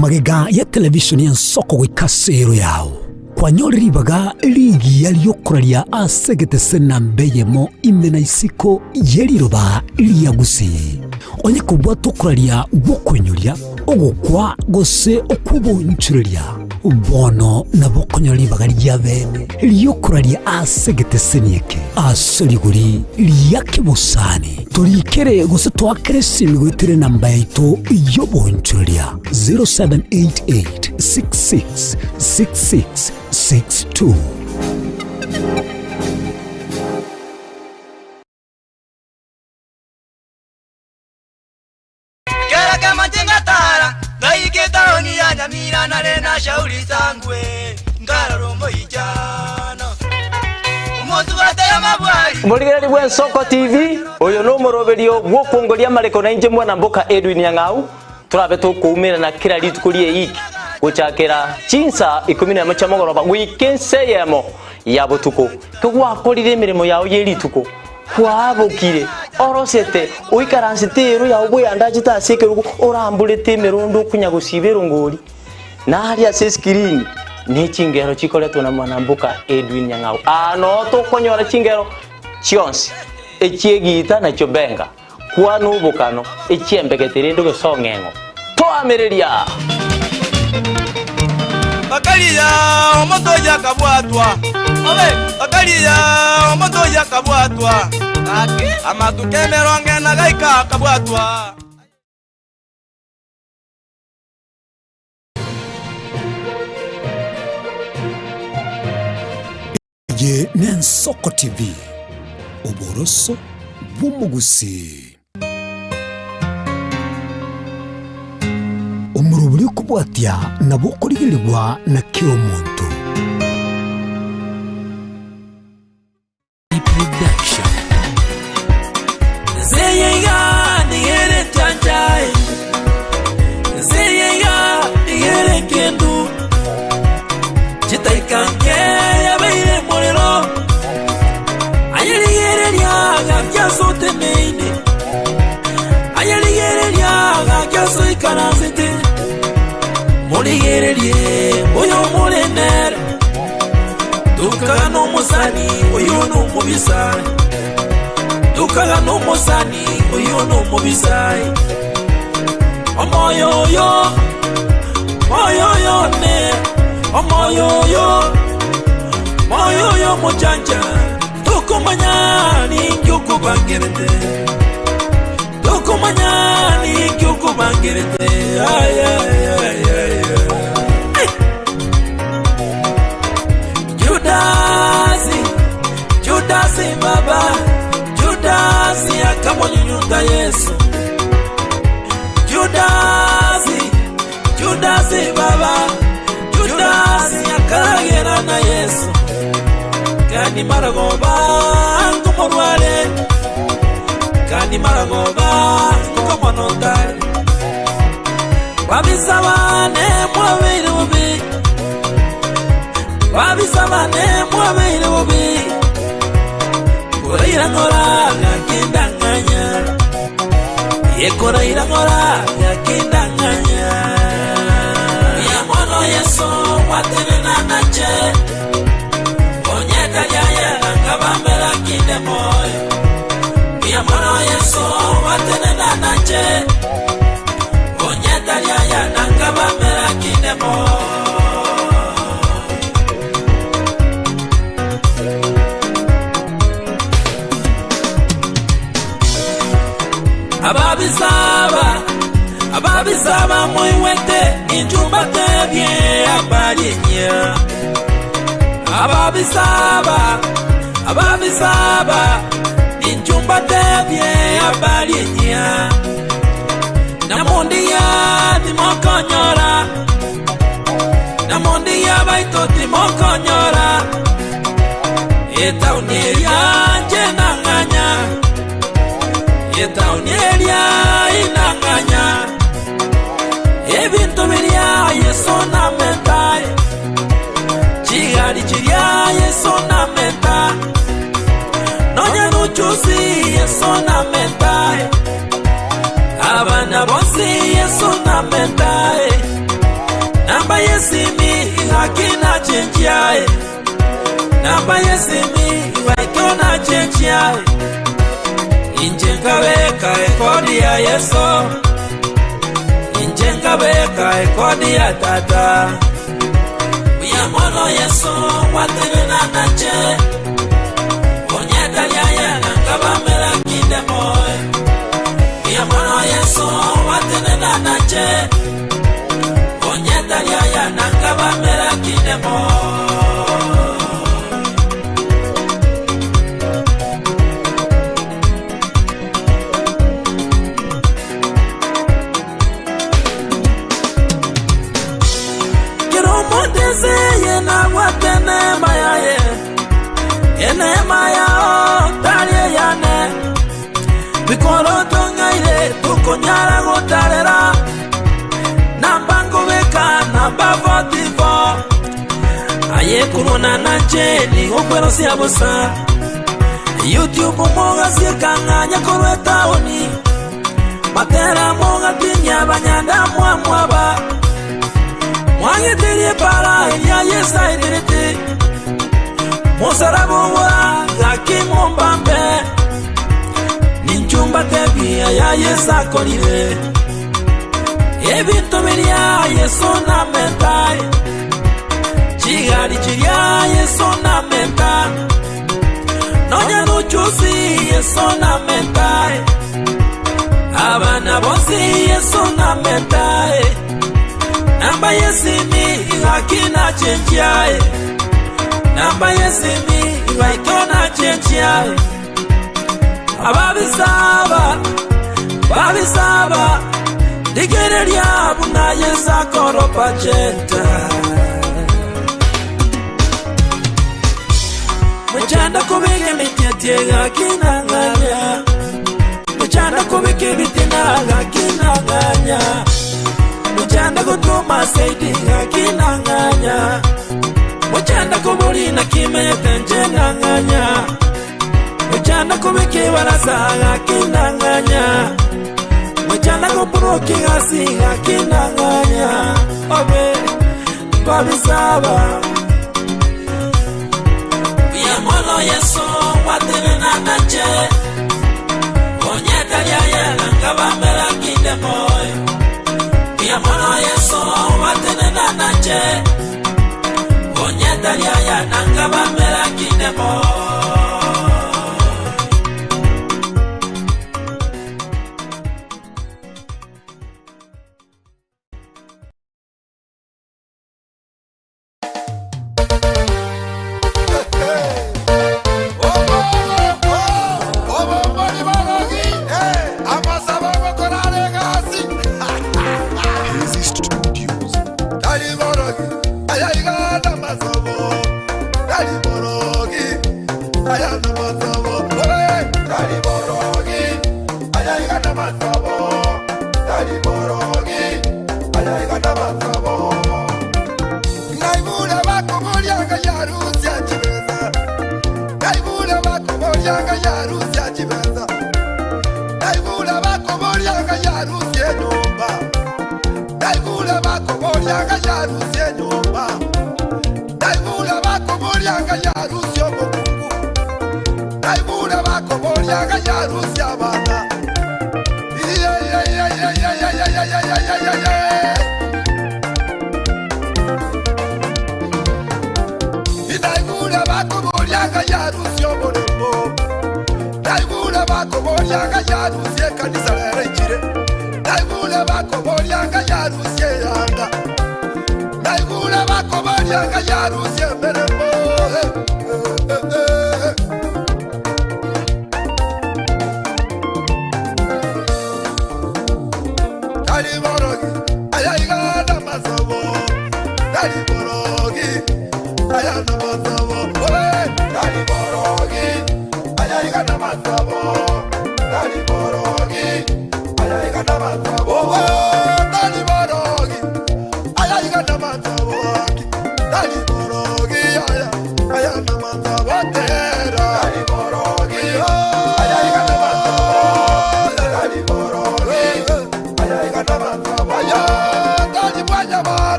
Magega ya televishoni y'ensoko goika ase ero yao, kwanyore ribaga rigiya ri'okoraria ase egetese namba eyemo ime na isiko ye riroba ria Gusii. Onye kobwata okoraria gw'okoinyoria, Kw'ogokwa gose okw'obonchoreria, bono nabo okonyora ribaga ria bene ri'okoraria ase egeteseni eke ase rigori ria kebosani. Torikere gose toakere esimi goetera enamba yaito y'obonchoreria 0788 66 66 62. Kera kemo ngatara ngaika etaoni ya Nyamira nare na shauri sangwe nkarora omoichano omosubate amabwari. Omorigereria bw'Ensoko TV, oyo nomoroberio bw'okwongoria amareko nainche mwana mboka Edwin Nyang'au, torabe tokoumerana kera rituko ri'eiki gochakera chinsa ikomi nemo chia mogoroba goika ensa eyemo ya botuko. Kegwakorire emeremo yao ye rituko, Kwabokire, orosete, oikaransete eero yao bweyandachete ase ekerogo, oramborete emerondo okonya gosiba erongori, na aria ase esikirini ne chingero chikoretwa na mwanamboka Edwin Nyang'au. Aa noo tokonyora chingero chionsi, echi'egiita na chiobenga, kwana obokano, echi'embegete rende ogesong'eng'o. Toamereria! Bakaria omonto oyio akabwatwa, bakaria omonto oyio akabwatwa, amatuko emerongo ena gaika akabwatwa. Eye n'Ensoko TV, oboroso bw'omogusii. Omorobori okobwatia nabo okorigerigwa na kera omonto. Morigererie oyo more nere, Tukaga nomosani oyo nomobisa, Tukaga nomosani oyo nomobisa. Omoyo oyo, moyo oyo ne, omoyo oyo, moyo oyo mochancha, Tokomanya ninki okobangerete, Tokomanya ninki okobangerete, ay, ay, ay, ay, ay. Judasi, Judasi baba, Judasi akamonyunyuta Yesu. Judasi, Judasi baba, Judasi akaragera na Yesu. Kandi maragoba nkomorware, kandi maragoba nkomonotare. Babisabane mwabeire bobe, babisabane mwabeire bobe. Koraira ng'ora gakindang'anya, ye koraira ng'ora gakindang'anya. Ya mono Yesu watenena nache, onyeka lyaye nangabambera kinde moyo. Ya mono Yesu watenena nache, onyeka lyaye nangabambera kinde moyo. Ababisaba, ababisaba moiwete, injumba tebye abalinya. Ababisaba, ababisaba, injumba tebye abalinya. Namundia timokonyora, namundia baito timokonyora. Etauni yanje nang'anya, etauni eria inang'anya. Ebintu biria Yesu namenta, chigari chiria Yesu namenta. Nonya nuchuzi Yesu namenta, abana bonsi Yesu namenta. Namba yesimi hakina chenjia, namba yesimi waitona chenjia. Inje nkabeka ekodi ya Yesu, inje nkabeka Nkabeka ekodi ya tata. Mbuya mono Yeso gwatenena nache, Onyetaria aye na nkabamera kinde moyo. Mbuya mono Yeso gwatenena nache, Onyetaria aye na nkabamera kinde moyo. Kero omonto ense eye nabwate eneema yaye, eneema yao tari eyane. Bikoroto ng'aire tokonyara gotarera, namba nkobeka namba 44. Aye korwana nanche nigo okwerosia bosa. YouTube mogasieka ng'anya korwa etaoni. Matera mogatinyia abanyanda mwamwaba, mwang'eterie epara eria Yeso aeterete. Mosaraba obora gaki mombambe, ninchu mbatebie aya Yeso akorire. Ebinto biria Yeso namenta, chigari chiria Yeso namenta, nonya nochusi Yeso namenta. Abana bonsi Yeso namenta Namba yesimi gaki nachenjia Namba yesimi gaito nachenjia Ababisaba babisaba Rigereria buna Yeso akoropa chenta Mochanda kobeka emetiatia gaki nang'anya Mochanda kobeka ebitina gaki nang'anya Mochanda gotoma saidi gaki nang'anya Mochanda kobori naki menyete nche nang'anya Mochanda kobeka ebarasa gaki nang'anya Mochanda goporoka egasi gaki nang'anya Obe babisaba Mbuya mono Yeso gwatenena nache, Onyeta riaye nkabamera kinde moyo. Mbuya mono Yeso gwatenena nache, Onyeta riaye nkabamera kinde moyo.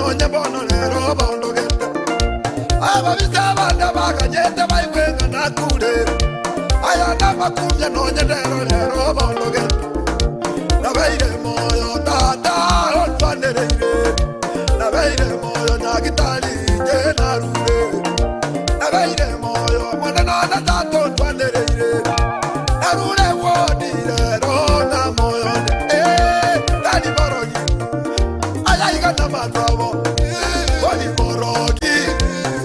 nonye bono rero bondogete ababisa abande baganyete baigwe ng'a nakurire aya namakumia nonye rero rero bondogete nabeire moyo tata ontwanereire nabeire moyo nyagitari nje narure nabeire moyo mwana nona tata ontwanereire narure wodi rero na moyo eh tari borogi ayaiga namatabo bori borogi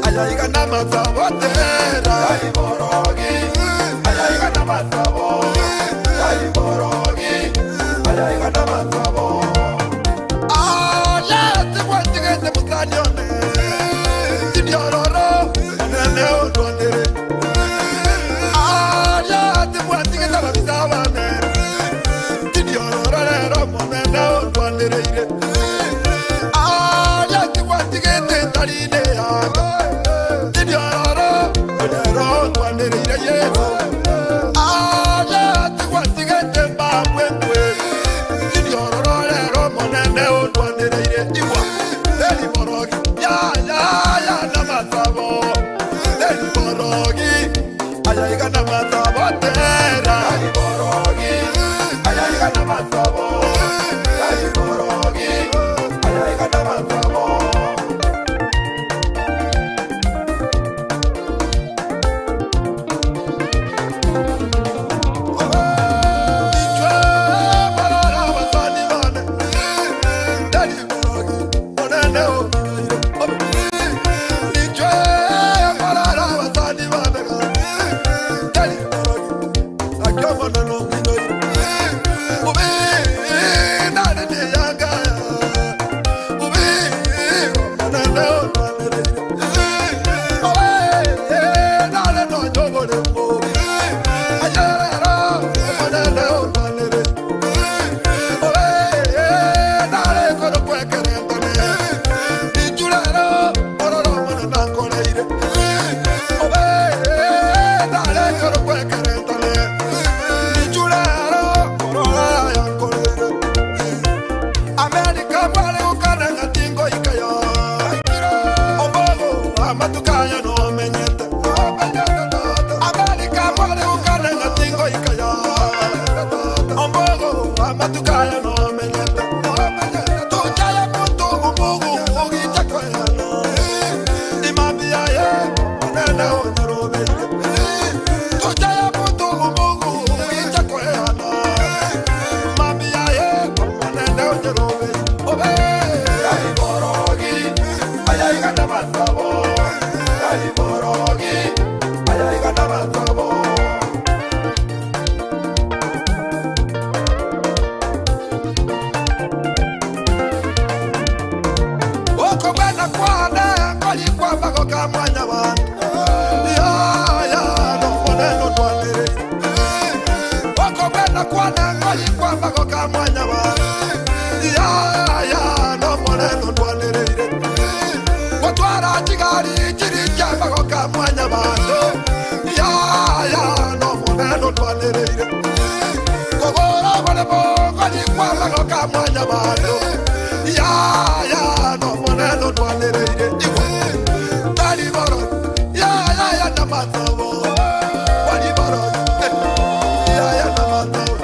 ayaiga namatabo tera tari borogi ayaiga namatabo tari borogi ayaiga namatabo alete gwatigete musanione tindiororo onene ondwanere alete gwatigete babisa bane tindiororo rero monene ondwanereire alete gwatigete ntarine yanga tindiororo rero ondwanereire yesu alete gwatigete mbabwengwe tindiororo rero monene ondwanereire igwa teriborogi yayaya namasabo teriborogi ayaiga namasabo tera teriborogi ayaiga namasabo teriborogi ayaiga namasabo America mwale gukana ng'atingo ikayo Ombogo amatukaya no menyete America mwale gukana ng'atingo ikayo Ombogo amatukaya no menyete Tuchaya mutu umugu ugicha kweyano Imambi yaye onene onyorobete Tuchaya mutu umugu ugicha kweyano Imambi yaye onene onyorobete Obe Yariborogi ayaiga namasabo Yariborogi ayaiga namasabo Okobwena kwane koli kwambago ka mwanya bantu yaya nomoneno twanere Okobwena kwane koli kwambago ka mwanya bantu yaya nomoneno twanereire Gotwara chigari chiri kyambago ka mwanya bantu yaya nomoneno twanereire Kogora bolemo koli kwambago ka mwanya bantu yaya nomoneno twanereire iwe tari boro yaya ya namatabo bari boro yaya namatabo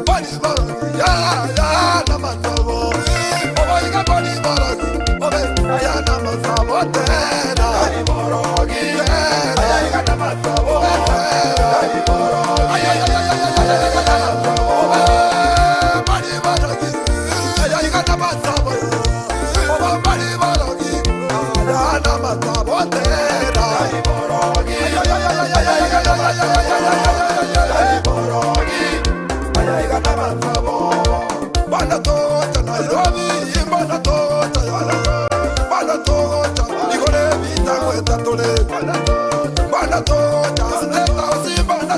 bari boro yaya namatabo oboiga bari boro obe aya namatabo tera bari boro ayaiga namatabo bari boro ayaya bari boro ayaiga namatabo oba bari boro aya namatabo tera bari boro ayaya bari boro ayaiga namatabo bana tota Nairobi bana tota bana tota igore bitangwe tatore bana tota State House bana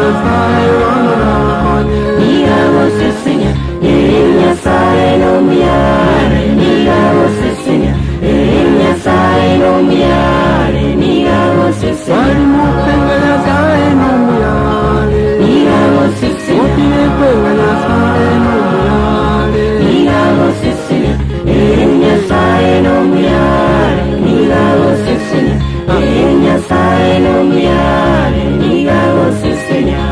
Nyasaye bono nabakonye. Nigagosesenia, eh, Nyasaye nomuyare. Nigagosesenia, eh, Nyasaye nomuyare. Nigagosesenia. Balimupenga Nyasaye nomuyare. Nigagosesenia. Otirekwenga Nyasaye nomuyare. Nigagosesenia, eh, Nyasaye nomuyare. Nigagosesenia, eh, Nyasaye nomuyare. Nigagosesenia.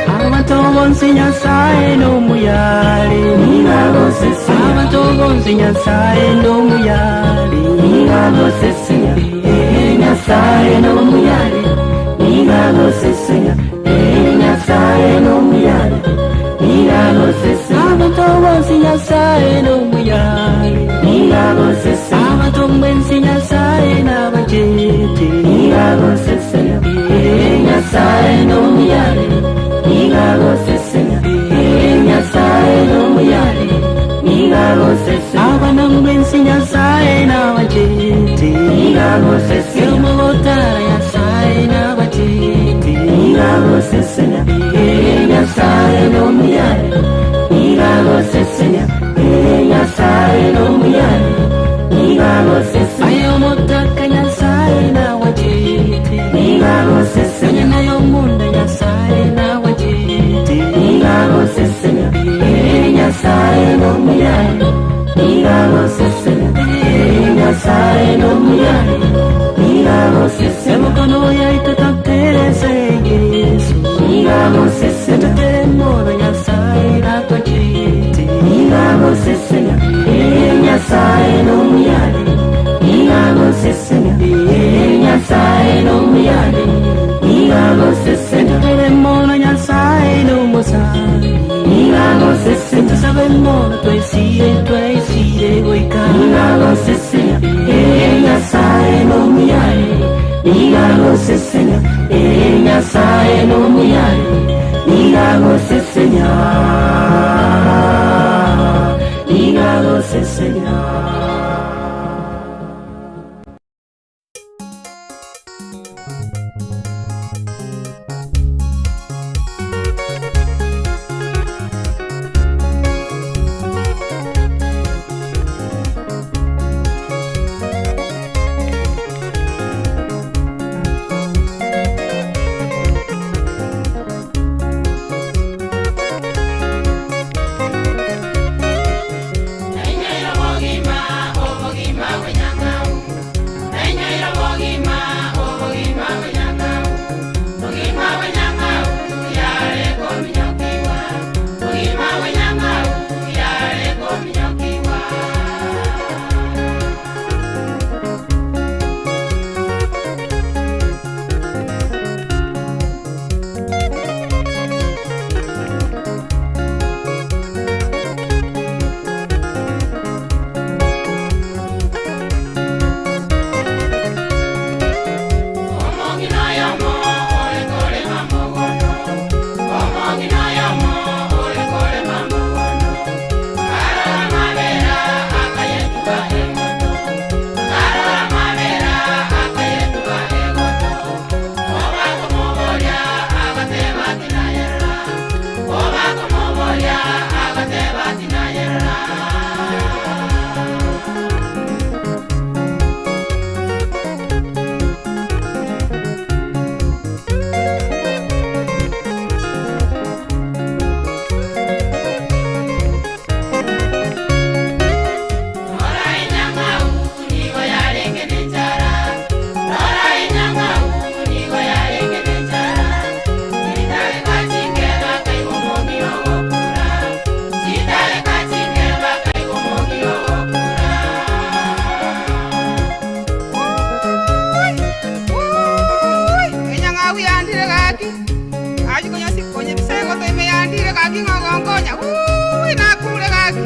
Abantu Nyasaye n'omuyale Abantu bonse Nyasaye n'omuyale Eh, Nyasaye n'omuyale Eh, Nyasaye n'omuyale Abantu bonse Nyasaye n'omuyale Abantu mwense Nyasaye n'abajete Eh, Nyasaye n'omuyale Abana mwense Nyasaye n'abajete Omugotara Nyasaye n'abajete Eh, Nyasaye n'omuyale Nyasaye n'omuyale Aye omutaka Nyasaye n'abajete Onye nayo omunda Nyasaye n'abajete Eh, Nyasaye n'omuyale Nyasaye n'omuyale Emikono yaitu taterese Yesu Tutere mono Nyasaye natwajete Nyasaye n'omuyale Nyasaye n'omuyale Tutere mono Nyasaye n'omusani Tusabe mono twesire twesire goika Nyasaye n'omuyale Nyasaye n'omuyale Nigagosesenya. Nkanyebisa egoto ime yandire gaki ng'ogonkonya ui nakure gaki.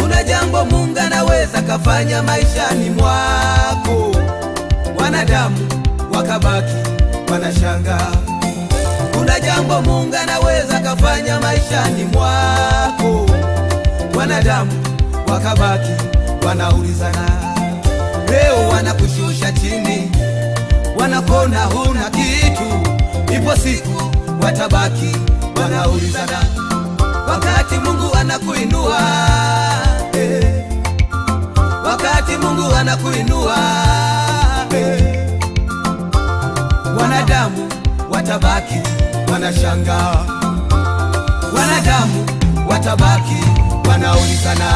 Kuna jambo Mungu anaweza kafanya maishani mwako, wanadamu wakabaki wanashangaa. Kuna jambo Mungu anaweza kafanya maishani mwako, wanadamu wakabaki wanaulizana. Leo wanakushusha chini, wanakona huna kitu, ipo siku watabaki wanaulizana, wakati Mungu anakuinua eh. Wakati Mungu anakuinua eh. Wanadamu watabaki wanashangaa, wanadamu watabaki wanaulizana,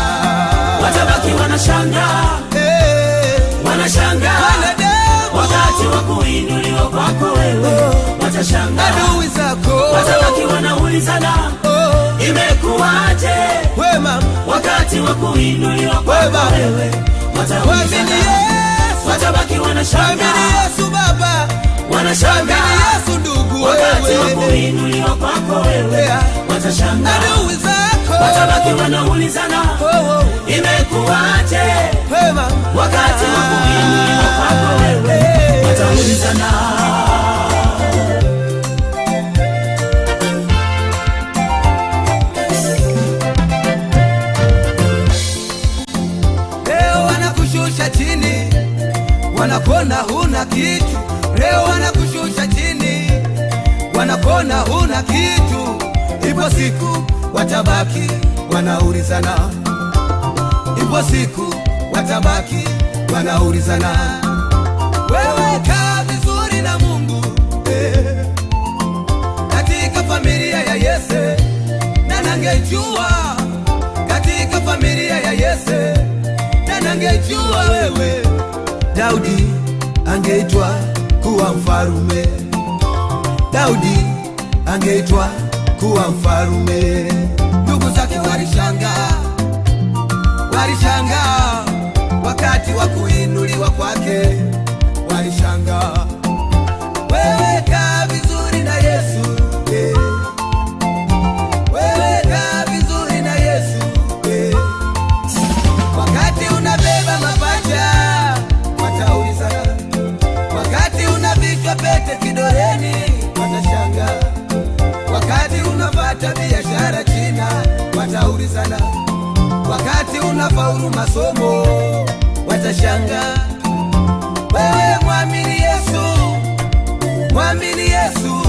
Watabaki wanashangaa, wanashangaa wakati wa kuinuliwa kwako wewe, watashangaa adui zako watabaki wanaulizana, imekuwaje wema wakati wa kuinuliwa kwako wewe, wataulizana, watabaki wanashangaa, Yesu Baba, wanashangaa Yesu ndugu, wakati wa wewe. kuinuliwa kwako wewe, watashangaa adui zako watabaki wanaulizana, imekuwaje wakati wa kuinuliwa kwako wewe, wataulizana. Leo wanakushusha chini, wanakona huna kitu. Leo wanakushusha chini, wanakona huna kitu. Ipo siku watabaki wanaulizana, ipo siku watabaki wanaulizana. Wewe kaa vizuri na Mungu eh, katika familia ya Yese na nangejua katika familia ya Yese na nangejua wewe Daudi angeitwa kuwa mfarume, Daudi angeitwa kuwa mfarume. Ndugu zake walishangaa Walishangaa wakati wa kuinuliwa kwake, walishangaa. Wewe kaa vizuri na Yesu, eh. Wewe kaa vizuri na Yesu, eh. Wakati unabeba mapacha wataulizana, wakati unavishwa pete kidoleni watashangaa, wakati unapata biashara China wataulizana, wakati unafaulu masomo watashangaa. Wewe mwamini Yesu, mwamini Yesu,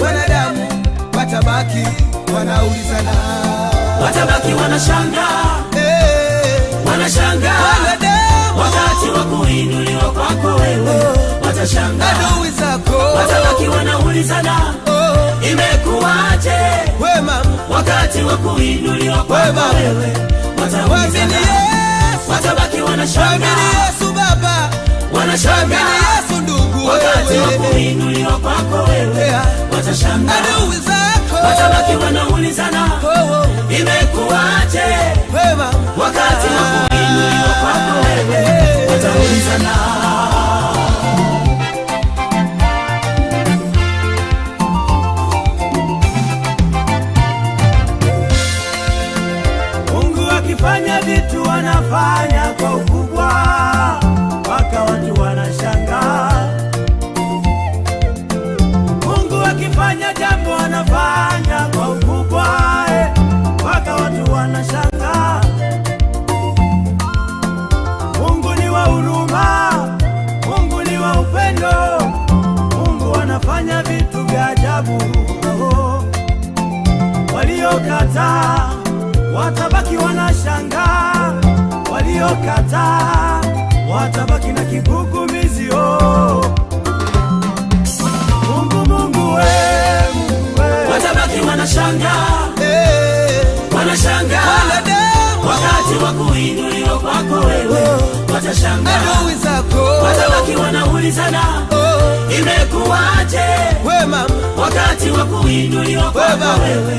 wanadamu watabaki wanaulizana, Watabaki wanashangaa, wanashangaa Wanadamu. wakati wa kuinuliwa kwako wewe, watashangaa adui zako watabaki wanaulizana, imekuwaje wakati wa kuinuliwa kwako wewe, wataulizana, watabaki wanashangaa, Yesu Baba, wanashangaa Mwamini Yesu ndugu, wakati wa wewe. kuinuliwa kwako wewe, watashangaa adui zako watabaki wanaulizana, imekuwaje wakati wa kuinuliwa kwako wewe, wataulizana. Mungu akifanya vitu anafanya kwa ukubwa mpaka watu wanashangaa. Mungu akifanya jambo anafanya kwa ukubwa eh, mpaka watu wanashangaa. Mungu ni wa huruma, Mungu ni wa upendo, Mungu anafanya vitu vya ajabu. Oh, waliokataa watabaki wanashangaa, waliokataa watabaki na kigugumizi. Oh, Mungu, Mungu we, Mungu we. Watabaki wanashangaa, wanashangaa wakati wa kuinuliwa kwako wewe, watashangaa adui zako watabaki wanaulizana, imekuwaje wakati wa kuinuliwa kwako wewe,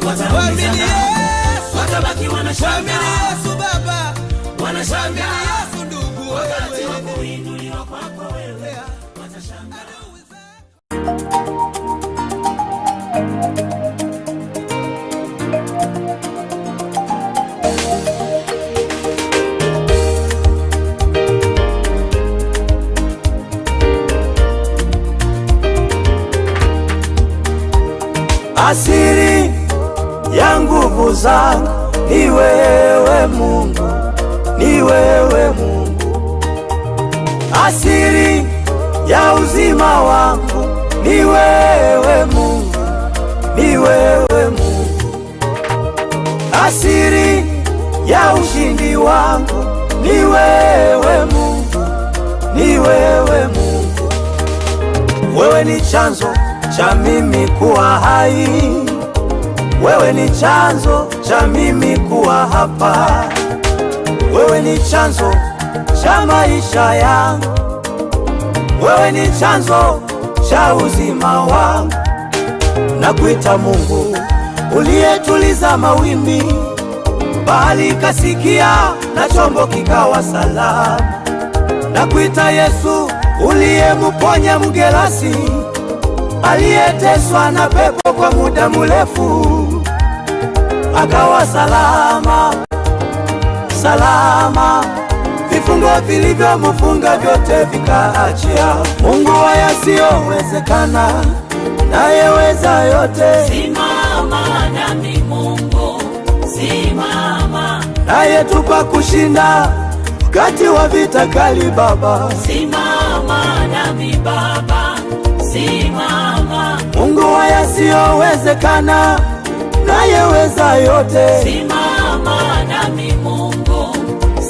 wataulizana, watabaki wanashangaa, Yesu Baba, wanashangaa Yesu ndugu, wakati wa kuinuliwa kwako wewe, watashangaa. Asiri ya nguvu zangu ni wewe Mungu, ni wewe Mungu. Asiri ya uzima wangu ni wewe Mungu, ni wewe Mungu. Asiri ya ushindi wangu ni wewe Mungu, ni wewe Mungu. Wewe ni chanzo cha mimi kuwa hai, wewe ni chanzo cha mimi kuwa hapa, wewe ni chanzo cha maisha yangu, wewe ni chanzo cha uzima wangu. Nakuita Mungu uliyetuliza mawimbi, bahari ikasikia na chombo kikawa salama. Nakuita Yesu uliyemuponya Mgerasi aliyeteswa na pepo kwa muda mrefu, akawa salama salama, vifungo vilivyomfunga vyote vikaachia. Mungu wa yasiyowezekana, nayeweza yote, Simama nami Mungu, simama, nayetupa kushinda wakati wa vita kali. Baba, simama nami Baba, simama, Mungu wa yasiyowezekana, nayeweza yote, simama nami Mungu,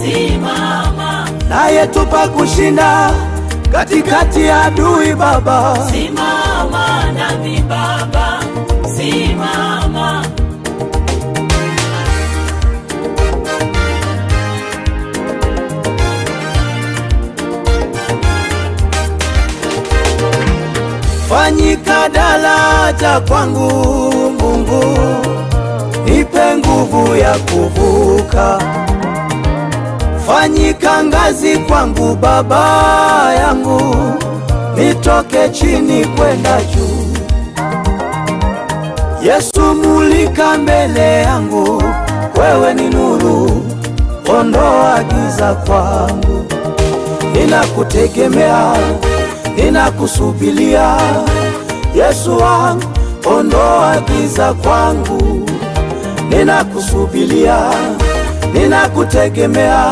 simama, nayetupa kushinda katikati ya adui. Baba, simama nami Baba, simama. Fanyika daraja kwangu Mungu, nipe nguvu ya kuvuka. Fanyika ngazi kwangu Baba yangu, nitoke chini kwenda juu. Yesu, mulika mbele yangu, wewe ni nuru, ondoa giza kwangu. Ninakutegemea, ninakusubilia, Yesu wangu, ondoa giza kwangu. Ninakusubilia, ninakutegemea,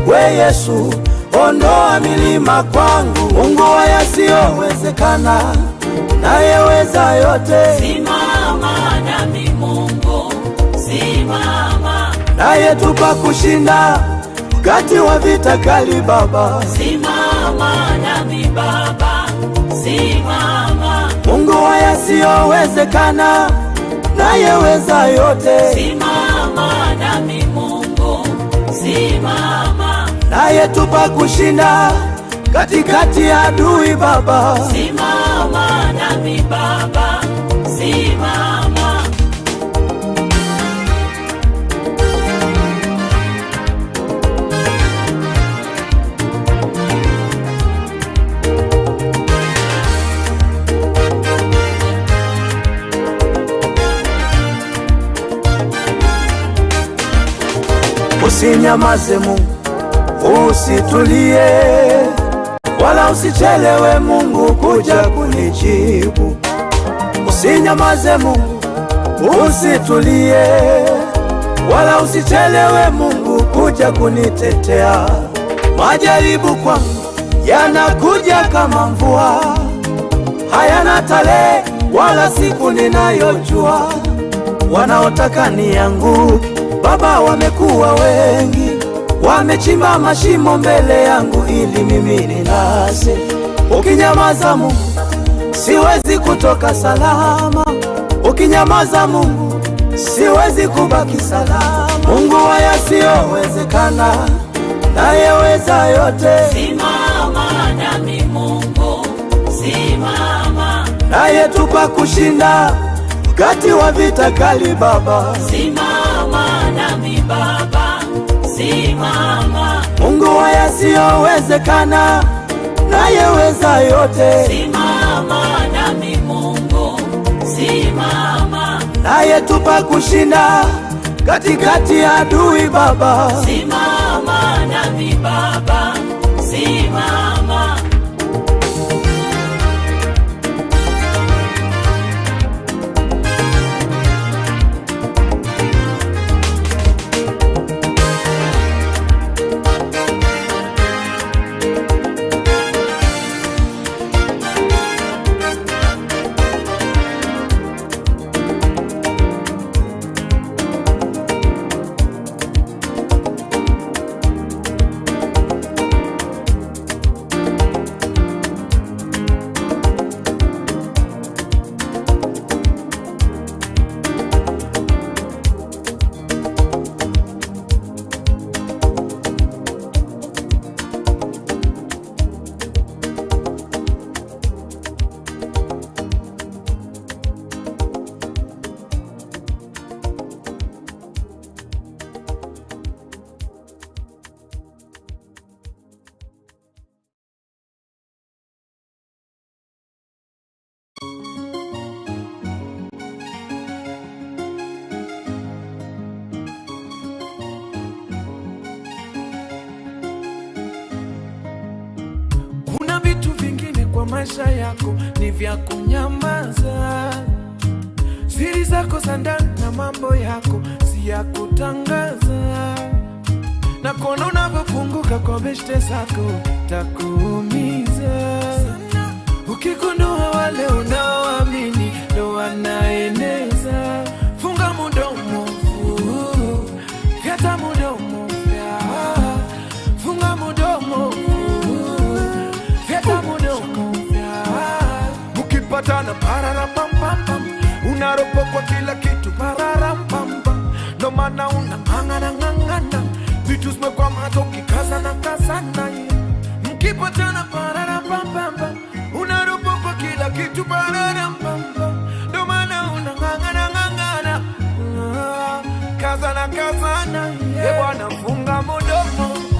we Yesu, ondoa milima kwangu. Mungu wa yasiyowezekana, nayeweza yote, Simama nami Mungu, simama, nayetupa kushinda wakati wa vita kali. Baba, simama nami Baba, simama, Mungu wa yasiyowezekana, nayeweza yote, simama nami Mungu, simama, nayetupa kushinda katikati ya adui. Baba, simama nami Baba, simama. Usinyamaze Mungu, usitulie, wala usichelewe Mungu kuja kunijibu. Usinyamaze Mungu, usitulie, wala usichelewe Mungu kuja kunitetea. Majaribu kwangu yanakuja kama mvua, hayana tarehe wala siku ninayojua. Wanaotaka nianguke Baba, wamekuwa wengi, wamechimba mashimo mbele yangu ili mimi ninase. Ukinyamaza Mungu, siwezi kutoka salama. Ukinyamaza Mungu, siwezi kubaki salama. Mungu wa yasiyowezekana, nayeweza yote, Simama nami Mungu, simama, nayetupa kushinda wakati wa vita kali. Baba, simama nami Baba, simama, Mungu wa yasiyowezekana, nayeweza yote, simama nami Mungu, simama, nayetupa kushinda katikati ya adui. Baba, simama nami Baba, simama. Kuna vitu vingine kwa maisha yako ni vya kunyamaza. Siri zako za ndani na mambo yako si ya kutangaza, na kuona unavyofunguka kwa beshte zako takuumiza. Ukigundua wale unaoamini ndo wanaeneza, funga mudomo, fyata mudomo, fya funga mudomo, fyata mudomo, fya mkipatana pararapampam unaropokwa kila kitu pararampampa ndo maana unang'ang'ana ng'ang'ana vitu zimekwama ukikazana kazana mkipatana pararapampampa unaropokwa kila kitu pararampampa ndo maana unang'ang'ana ng'ang'ana Ah, kazana kazana yeah. Bwana funga mudomo.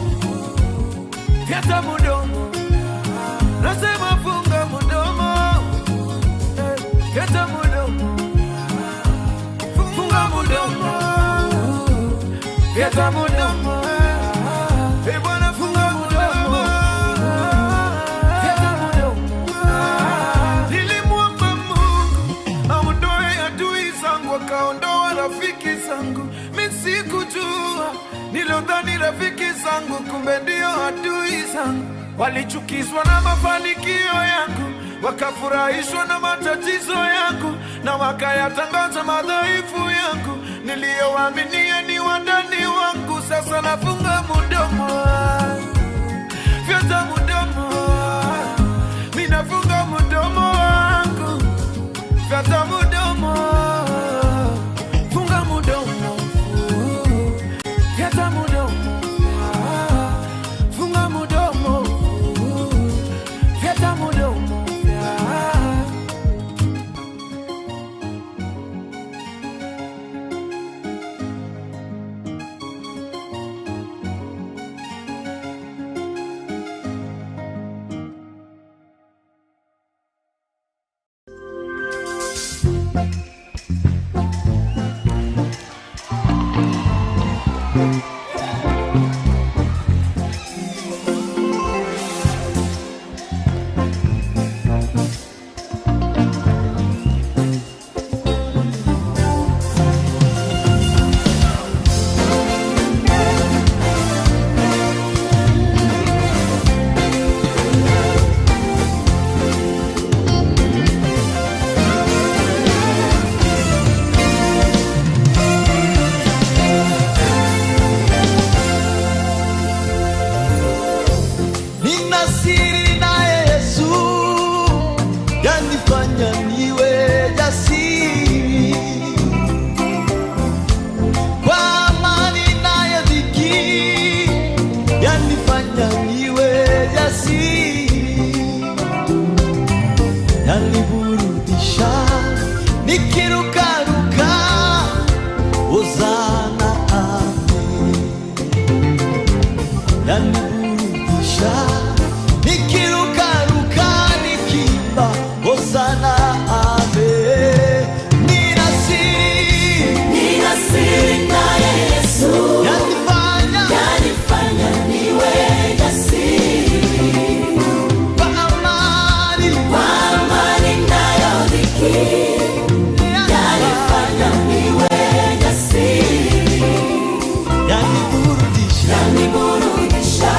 mudomo. Eh, bwana funga mudomo. Fyata mudomo. Nilimwomba Mungu aondoe adui zangu, akaondoa rafiki zangu. Mi sikujua nilodhani rafiki zangu, kumbe ndio adui zangu. Walichukizwa na mafanikio yangu, wakafurahishwa na matatizo yangu, na wakayatangaza madhaifu yangu. Niliyowaaminia ni wandani wangu, sasa nafunga mudomo, fyata mudomo, mi nafunga mudomo wangu, fyata mudomo, funga mudomo, fyata mudomo, funga mudomo, fyata mudomo. Nina siri naye Yesu, yanifanya niwe jasiri. Kwa amani naye dhiki, yanifanya niwe jasiri. Yaniburudisha nikirukaruka, Hosana amen. Yaniburudisha nikirukaruka nikiimba Hosana amen. Nina siri, Nina siri naye Yesu. Yanifanya, Yanifanya niwe jasiri. Kwa amani, Kwa amani nayo dhiki. Yanifanya niwe jasiri. Yaniburudisha, Yaniburudisha.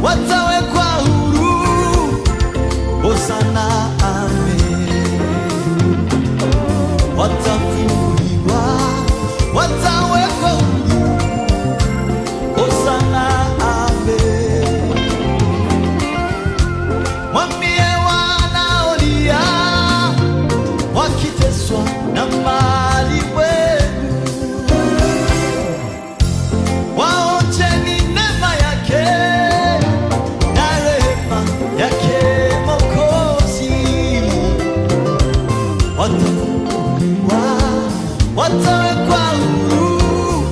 watawekwa huru. Hosana, amen. Watafunguliwa, watawekwa huru. Hosana, amen. Mwambie wanaolia wakiteswa na mali wenu, waonjeni neema yake na rehema yake Mwokozi. Watafunguliwa, watawekwa huru.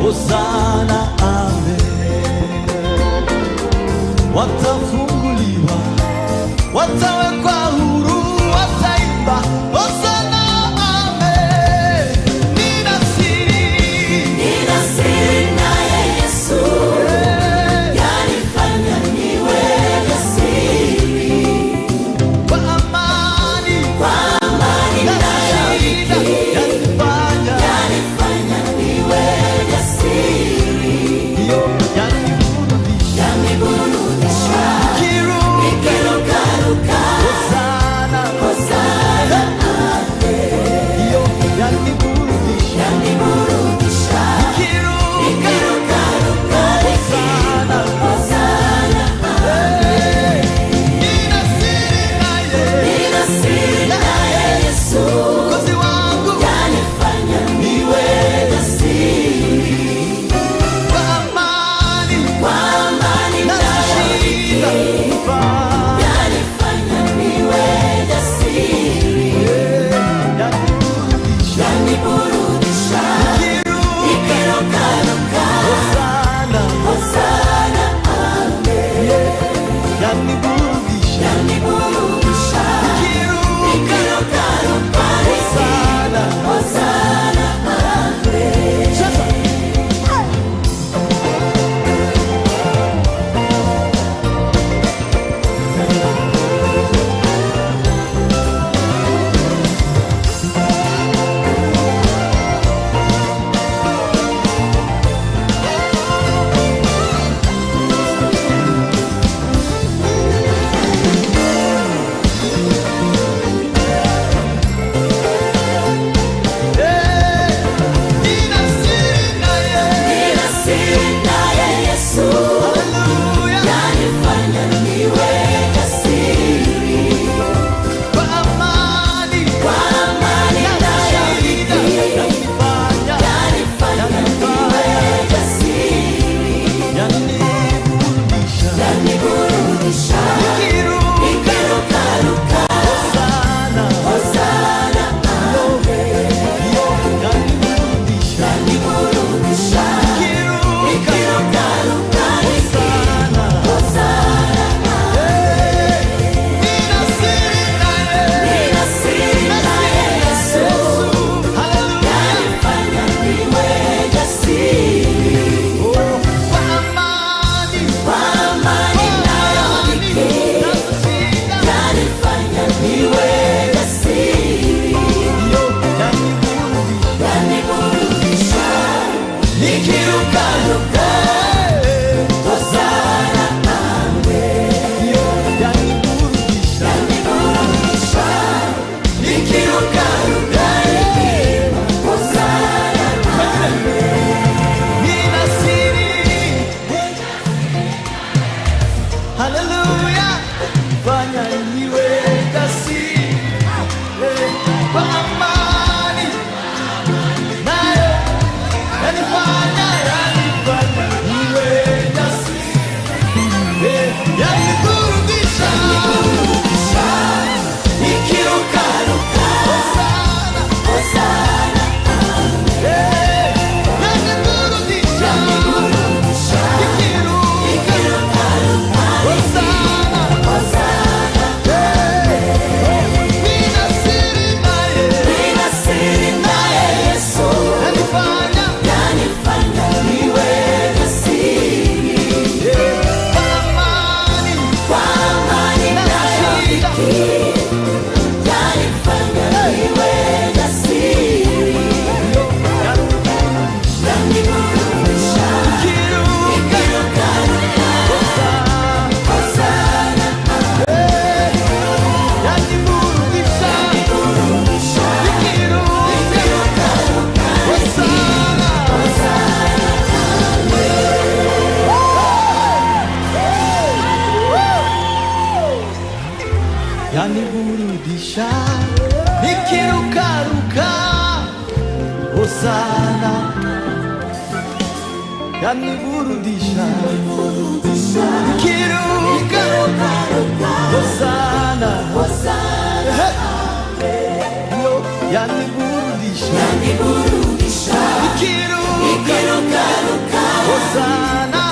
Hosana, amen. Watafunguliwa, watawekwa huru, wataimba Hosana, amen. Nina siri, Nina siri naye Yesu, yanifanya niwe jasiri. Kwa amani, Kwa amani na nayo shida, yanifanya, yanifanya niwe jasiri. Yo, yaniburudisha, Yaniburudisha. Yaniburudisha Nikiruka Hosana Hey. Yo, Yaniburudisha Nikiruka Hosana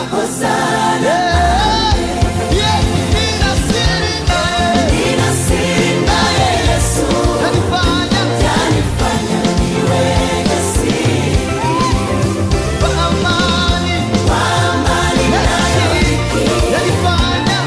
Yeah. Yeah. Nina siri naye. Yanifanya. Kwa amani. Yanifanya.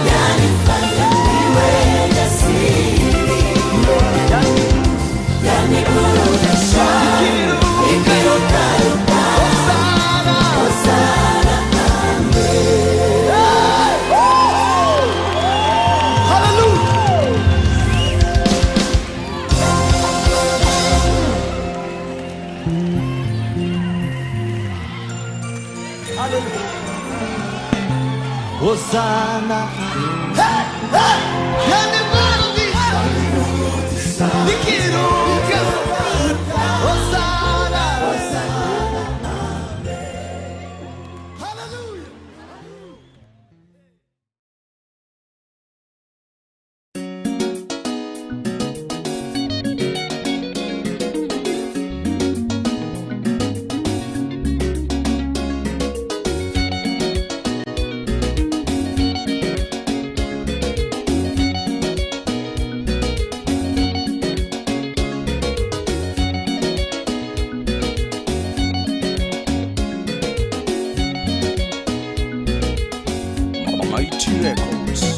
Hosanna. Hey, hey! Yaniburudisha. Nikiruka. Hosanna. Mighty Records.